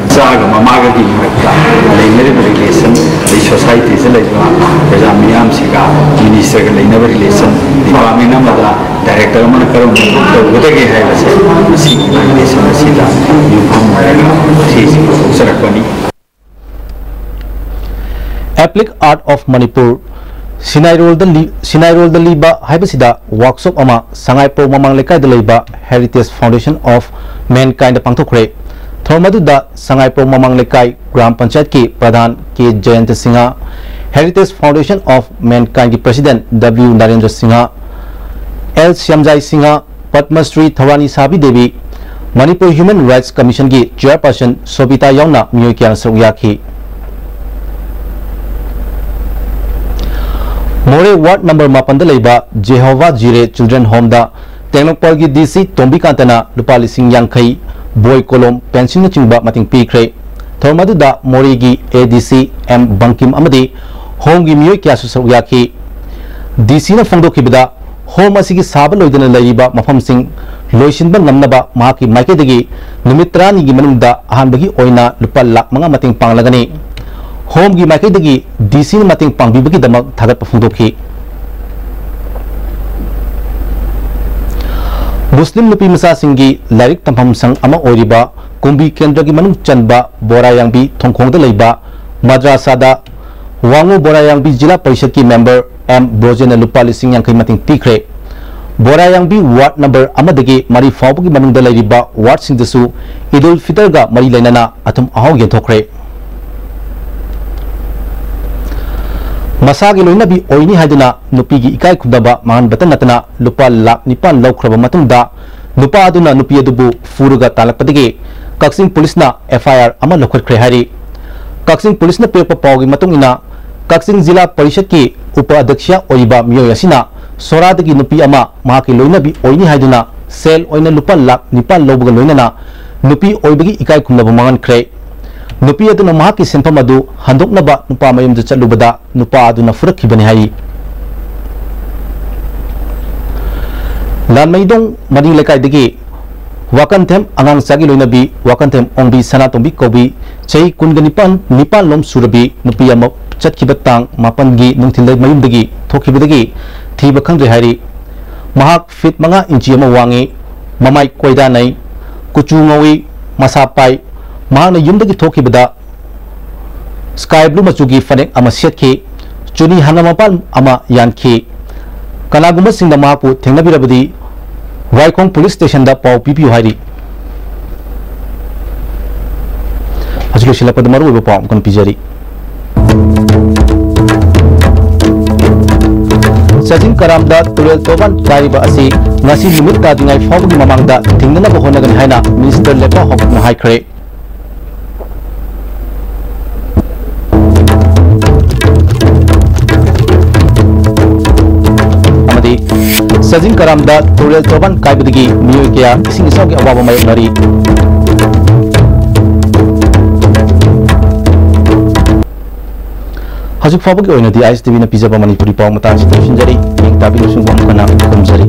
ꯃꯆꯥꯒ ꯃꯃꯥꯒꯒꯤ ꯃꯔꯛꯇ ꯂꯩꯅꯔꯤꯕ relation, ꯑꯗꯩ society ꯗ ꯂꯩꯕ ꯄ꯭ꯔꯖꯥ ꯃꯤꯌꯥꯝꯁꯤꯒ minister ꯒ ꯂꯩꯅꯕ relation, department ꯑꯃꯗ director ꯑꯃꯅ ꯀꯔꯝꯅ ꯊꯕꯛ ꯇꯧꯒꯗꯒꯦ ꯍꯥꯏꯕꯁꯦ ꯃꯁꯤꯒꯤ relation ꯑꯁꯤꯗ ꯌꯨꯝꯐꯝ ꯑꯣꯏꯔꯒ ꯁꯤꯁꯤ ꯄꯨꯊꯣꯛꯆꯔꯛꯄꯅꯤ꯫ Applied Art of Manipur, ꯁꯤꯅꯥꯏꯔꯣꯜꯗ ꯂꯤ-, ꯁꯤꯅꯥꯏꯔꯣꯜꯗ ꯂꯤꯕ ꯍꯥꯏꯕꯁꯤꯗ workshop ꯑꯃ ꯁꯉꯥꯏꯄ꯭ꯔꯧ ꯃꯃꯥꯡ ꯂꯩꯀꯥꯏꯗ ꯂꯩꯕ Heritage Foundation of Mankind ꯗ ꯄꯥꯡꯊꯣꯛꯈ꯭ꯔꯦ꯫ ꯊꯧꯔꯝ ꯑꯗꯨꯗ ꯁꯉꯥꯏꯄ꯭ꯔꯧ ꯃꯃꯥꯡ ꯂꯩꯀꯥꯏ ꯒ꯭ꯔꯥꯝ ꯄꯟꯆꯥꯌꯠꯀꯤ ꯄ꯭ꯔꯙꯥꯟ K Jayanta Singh, Heritage Foundation of Mankind ꯒꯤ President W Narendra Singh, L Shyamjai Singh, Padma Shri Thourani Sabi Devi, Manipur Human Rights Commission ꯒꯤ Chairperson ꯁꯣꯕꯤꯇꯥ ꯌꯥꯎꯅ ꯃꯤꯑꯣꯏ ꯀꯌꯥꯅ ꯁꯔꯨꯛ ꯌꯥꯈꯤ꯫ ꯃꯣꯔꯦ ward number ꯃꯥꯄꯟꯗ ꯂꯩꯕ ꯖꯦꯍꯣꯚꯥ ꯖꯤꯔꯦ Children Home ꯗ ꯇꯦꯡꯅꯧꯄꯜꯒꯤ D C ꯇꯣꯝꯕꯤꯀꯥꯟꯇꯅ ꯂꯨꯄꯥ ꯂꯤꯁꯤꯡ ꯌꯥꯡꯈꯩ, ꯕꯣꯏ, ꯀꯣꯂꯣꯝ, pencil ꯅꯆꯤꯡꯕ ꯃꯇꯦꯡ ꯄꯤꯈ꯭ꯔꯦ꯫ ꯊꯧꯔꯝ ꯑꯗꯨꯗ ꯃꯣꯔꯦꯒꯤ A D C M Bangkim ꯑꯃꯗꯤ home ꯒꯤ ꯃꯤꯑꯣꯏ ꯀꯌꯥꯁꯨ ꯁꯔꯨꯛ ꯌꯥꯈꯤ꯫ D C ꯅ ꯐꯣꯡꯗꯣꯛꯈꯤꯕꯗ, home ꯑꯁꯤꯒꯤ ꯁꯥꯕ ꯂꯣꯏꯗꯅ ꯂꯩꯔꯤꯕ ꯃꯐꯝꯁꯤꯡ ꯂꯣꯏꯁꯤꯟꯕ ꯉꯝꯅꯕ ꯃꯍꯥꯛꯀꯤ ꯃꯥꯏꯀꯩꯗꯒꯤ ꯅꯨꯃꯤꯠ ꯇꯔꯥꯅꯤꯒꯤ ꯃꯅꯨꯡꯗ ꯑꯍꯥꯟꯕꯒꯤ ꯑꯣꯏꯅ ꯂꯨꯄꯥ ꯂꯥꯈ ꯃꯉꯥ ꯃꯇꯦꯡ ꯄꯥꯡꯂꯒꯅꯤ꯫ Home ꯒꯤ ꯃꯥꯏꯀꯩꯗꯒꯤ D C ꯅ ꯃꯇꯦꯡ ꯄꯥꯡꯕꯤꯕꯒꯤꯗꯃꯛ ꯊꯥꯒꯠꯄ ꯐꯣꯡꯗꯣꯛꯈꯤ꯫ ꯃꯨꯁꯂꯤꯝ ꯅꯨꯄꯤ ꯃꯆꯥꯁꯤꯡꯒꯤ ꯂꯥꯏꯔꯤꯛ ꯇꯝꯐꯝ ꯁꯪ ꯑꯃ ꯑꯣꯏꯔꯤꯕ ꯀꯨꯝꯕꯤ ꯀꯦꯟꯗ꯭ꯔꯒꯤ ꯃꯅꯨꯡ ꯆꯟꯕ ꯕꯣꯔꯥꯌꯥꯡꯕꯤ ꯊꯣꯡꯈꯣꯡꯗ ꯂꯩꯕ ꯃꯗ꯭ꯔꯥꯁꯥꯗ ꯋꯥꯉꯨ ꯕꯣꯔꯥꯌꯥꯡꯕꯤ ꯖꯤꯂꯥ ꯄꯔꯤꯁꯠꯀꯤ member M ꯕ꯭ꯔꯣꯖꯦꯟꯅ ꯂꯨꯄꯥ ꯂꯤꯁꯤꯡ ꯌꯥꯡꯈꯩ ꯃꯇꯦꯡ ꯄꯤꯈ꯭ꯔꯦ꯫ ꯕꯣꯔꯥꯌꯥꯡꯕꯤ ward number ꯑꯃꯗꯒꯤ ꯃꯔꯤ ꯐꯥꯎꯕꯒꯤ ꯃꯅꯨꯡꯗ ꯂꯩꯔꯤꯕ ward ꯁꯤꯡꯗꯁꯨ ꯏꯗꯨꯜ ꯐꯤꯇꯔꯒ ꯃꯔꯤ ꯂꯩꯅꯅ ꯑꯊꯨꯝ ꯑꯍꯥꯎ ꯌꯦꯟꯊꯣꯛꯈ꯭ꯔꯦ꯫ ꯃꯁꯥꯒꯤ ꯂꯣꯏꯅꯕꯤ ꯑꯣꯏꯅꯤ ꯍꯥꯏꯗꯨꯅ ꯅꯨꯄꯤꯒꯤ ꯏꯀꯥꯏ ꯈꯨꯝꯅꯕ ꯃꯥꯡꯍꯟꯕꯇ ꯅꯠꯇꯅ ꯂꯨꯄꯥ ꯂꯥꯈ ꯅꯤꯄꯥꯟ ꯂꯧꯈ꯭ꯔꯕ ꯃꯇꯨꯡꯗ, ꯅꯨꯄꯥ ꯑꯗꯨꯅ ꯅꯨꯄꯤ ꯑꯗꯨꯕꯨ ꯐꯨꯔꯒ ꯇꯥꯜꯂꯛꯄꯗꯒꯤ ꯀꯛꯆꯤꯡ ꯄꯨꯂꯤꯁꯅ F I R ꯑꯃ ꯂꯧꯈꯠꯈ꯭ꯔꯦ ꯍꯥꯏꯔꯤ꯫ ꯀꯛꯆꯤꯡ ꯄꯨꯂꯤꯁꯅ ꯄꯤꯔꯛꯄ ꯄꯥꯎꯒꯤ ꯃꯇꯨꯡ ꯏꯟꯅ, ꯀꯛꯆꯤꯡ ꯖꯤꯂꯥ ꯄꯔꯤꯁꯠꯀꯤ ꯎꯄ ꯑꯗ꯭ꯌꯛꯁ ꯑꯣꯏꯔꯤꯕ ꯃꯤꯑꯣꯏ ꯑꯁꯤꯅ ꯁꯣꯔꯥꯗꯒꯤ ꯅꯨꯄꯤ ꯑꯃ ꯃꯍꯥꯛꯀꯤ ꯂꯣꯏꯅꯕꯤ ꯑꯣꯏꯅꯤ ꯍꯥꯏꯗꯨꯅ ꯁꯦꯜ ꯑꯣꯏꯅ ꯂꯨꯄꯥ ꯂꯥꯈ ꯅꯤꯄꯥꯟ ꯂꯧꯕꯒ ꯂꯣꯏꯅꯅ ꯅꯨꯄꯤ ꯑꯣꯏꯕꯒꯤ ꯏꯀꯥꯏ ꯈꯨꯝꯅꯕ ꯃꯥꯡꯍꯟꯈ꯭ꯔꯦ꯫ ꯅꯨꯄꯤ ꯑꯗꯨꯅ ꯃꯍꯥꯛꯀꯤ ꯁꯦꯟꯐꯝ ꯑꯗꯨ ꯍꯟꯗꯣꯛꯅꯕ ꯅꯨꯄꯥ ꯃꯌꯨꯝꯗ ꯆꯠꯂꯨꯕꯗ ꯅꯨꯄꯥ ꯑꯗꯨꯅ ꯐꯨꯔꯛꯈꯤꯕꯅꯤ ꯍꯥꯏꯔꯤ꯫ ꯂꯥꯟꯃꯩꯗꯣꯡ ꯃꯅꯤꯡ ꯂꯩꯀꯥꯏꯗꯒꯤ ꯋꯥꯀꯟꯊꯦꯝ ꯑꯉꯥꯡꯆꯥꯒꯤ ꯂꯣꯏꯅꯕꯤ ꯋꯥꯀꯟꯊꯦꯝ ꯑꯣꯡꯕꯤ ꯁꯅꯥꯇꯣꯝꯕꯤ ꯀꯧꯕꯤ ꯆꯍꯤ ꯀꯨꯟꯒ ꯅꯤꯄꯥꯟ, ꯅꯤꯄꯥꯟ ꯂꯣꯝ ꯁꯨꯔꯕꯤ ꯅꯨꯄꯤ ꯑꯃ ꯆꯠꯈꯤꯕ ꯇꯥꯡ ꯃꯥꯄꯟꯒꯤ ꯅꯨꯡꯊꯤꯜꯗ ꯃꯌꯨꯝꯗꯒꯤ ꯊꯣꯛꯈꯤꯕꯗꯒꯤ ꯊꯤꯕ ꯈꯪꯗ꯭ꯔꯦ ꯍꯥꯏꯔꯤ꯫ ꯃꯍꯥꯛ ꯐꯤꯠ ꯃꯉꯥ ꯏꯟꯆꯤ ꯑꯃ ꯋꯥꯡꯉꯤ, ꯃꯃꯥꯏ ꯀꯣꯏꯗꯥꯅꯩ, ꯀꯨꯆꯨ ꯉꯧꯏ, ꯃꯁꯥ ꯄꯥꯏ꯫ ꯃꯍꯥꯛꯅ ꯌꯨꯝꯗꯒꯤ ꯊꯣꯛꯈꯤꯕꯗ ꯁ꯭ꯀꯥꯏ ꯕ꯭ꯂꯨ ꯃꯆꯨꯒꯤ ꯐꯅꯦꯛ ꯑꯃ ꯁꯦꯠꯈꯤ, ꯆꯨꯅꯤ ꯍꯪꯒꯥꯝ ꯃꯄꯥꯟ ꯑꯃ ꯌꯥꯟꯈꯤ꯫ ꯀꯅꯥꯒꯨꯝꯕꯁꯤꯡꯅ ꯃꯍꯥꯛꯄꯨ ꯊꯦꯡꯅꯕꯤꯔꯕꯗꯤ ꯋꯥꯏꯈꯣꯡ ꯄꯨꯂꯤꯁ ꯁ꯭ꯇꯦꯁꯟꯗ ꯄꯥꯎ ꯄꯤꯕꯤꯌꯨ ꯍꯥꯏꯔꯤ꯫ ꯍꯧꯖꯤꯛ ꯂꯣꯏꯁꯤꯜꯂꯛꯄꯗ ꯃꯔꯨꯑꯣꯏꯕ ꯄꯥꯎ ꯑꯃꯨꯛ ꯍꯟꯅ ꯄꯤꯖꯔꯤ꯫ ꯆꯥꯖꯤꯡ ꯀꯔꯥꯝꯗ ꯇꯨꯔꯦꯜ ꯇꯣꯔꯕꯥꯟ ꯀꯥꯏꯔꯤꯕ ꯑꯁꯤ ꯉꯁꯤ ꯅꯨꯃꯤꯠ ꯇꯥꯗ꯭ꯔꯤꯉꯩ ꯐꯥꯎꯕꯒꯤ ꯃꯃꯥꯡꯗ ꯊꯤꯡꯅꯅꯕ ꯍꯣꯠꯅꯒꯅꯤ ꯍꯥꯏꯅ ꯃꯤꯅꯤꯁꯇꯔ ꯂꯦꯄꯥ ꯍꯣꯛꯅ ꯍꯥꯏꯈ꯭ꯔꯦ꯫ ꯑꯃꯗꯤ ꯆꯥꯖꯤꯡ ꯀꯔꯥꯝꯗ ꯇꯨꯔꯦꯜ ꯇꯣꯔꯕꯥꯟ ꯀꯥꯏꯕꯗꯒꯤ ꯃꯤꯑꯣꯏ ꯀꯌꯥ ꯏꯁꯤꯡ ꯏꯆꯥꯎꯒꯤ ꯑꯋꯥꯕ ꯃꯥꯌꯣꯛꯅꯔꯤ꯫ ꯍꯧꯖꯤꯛ ꯐꯥꯎꯕꯒꯤ ꯑꯣꯏꯅꯗꯤ ꯑꯥꯏ ꯑꯦꯁ ꯇꯤ ꯚꯤꯅ ꯄꯤꯖꯕ ꯃꯅꯤꯄꯨꯔꯤ ꯄꯥꯎ ꯃꯇꯥꯡꯁꯤꯗ ꯂꯣꯏꯁꯤꯟꯖꯔꯤ꯫ ꯃꯤꯡ ꯇꯥꯕꯤꯔꯤꯕꯁꯤꯡꯕꯨ ꯑꯃꯨꯛ ꯍꯟꯅ ꯈꯨꯔꯨꯝꯖꯔꯤ꯫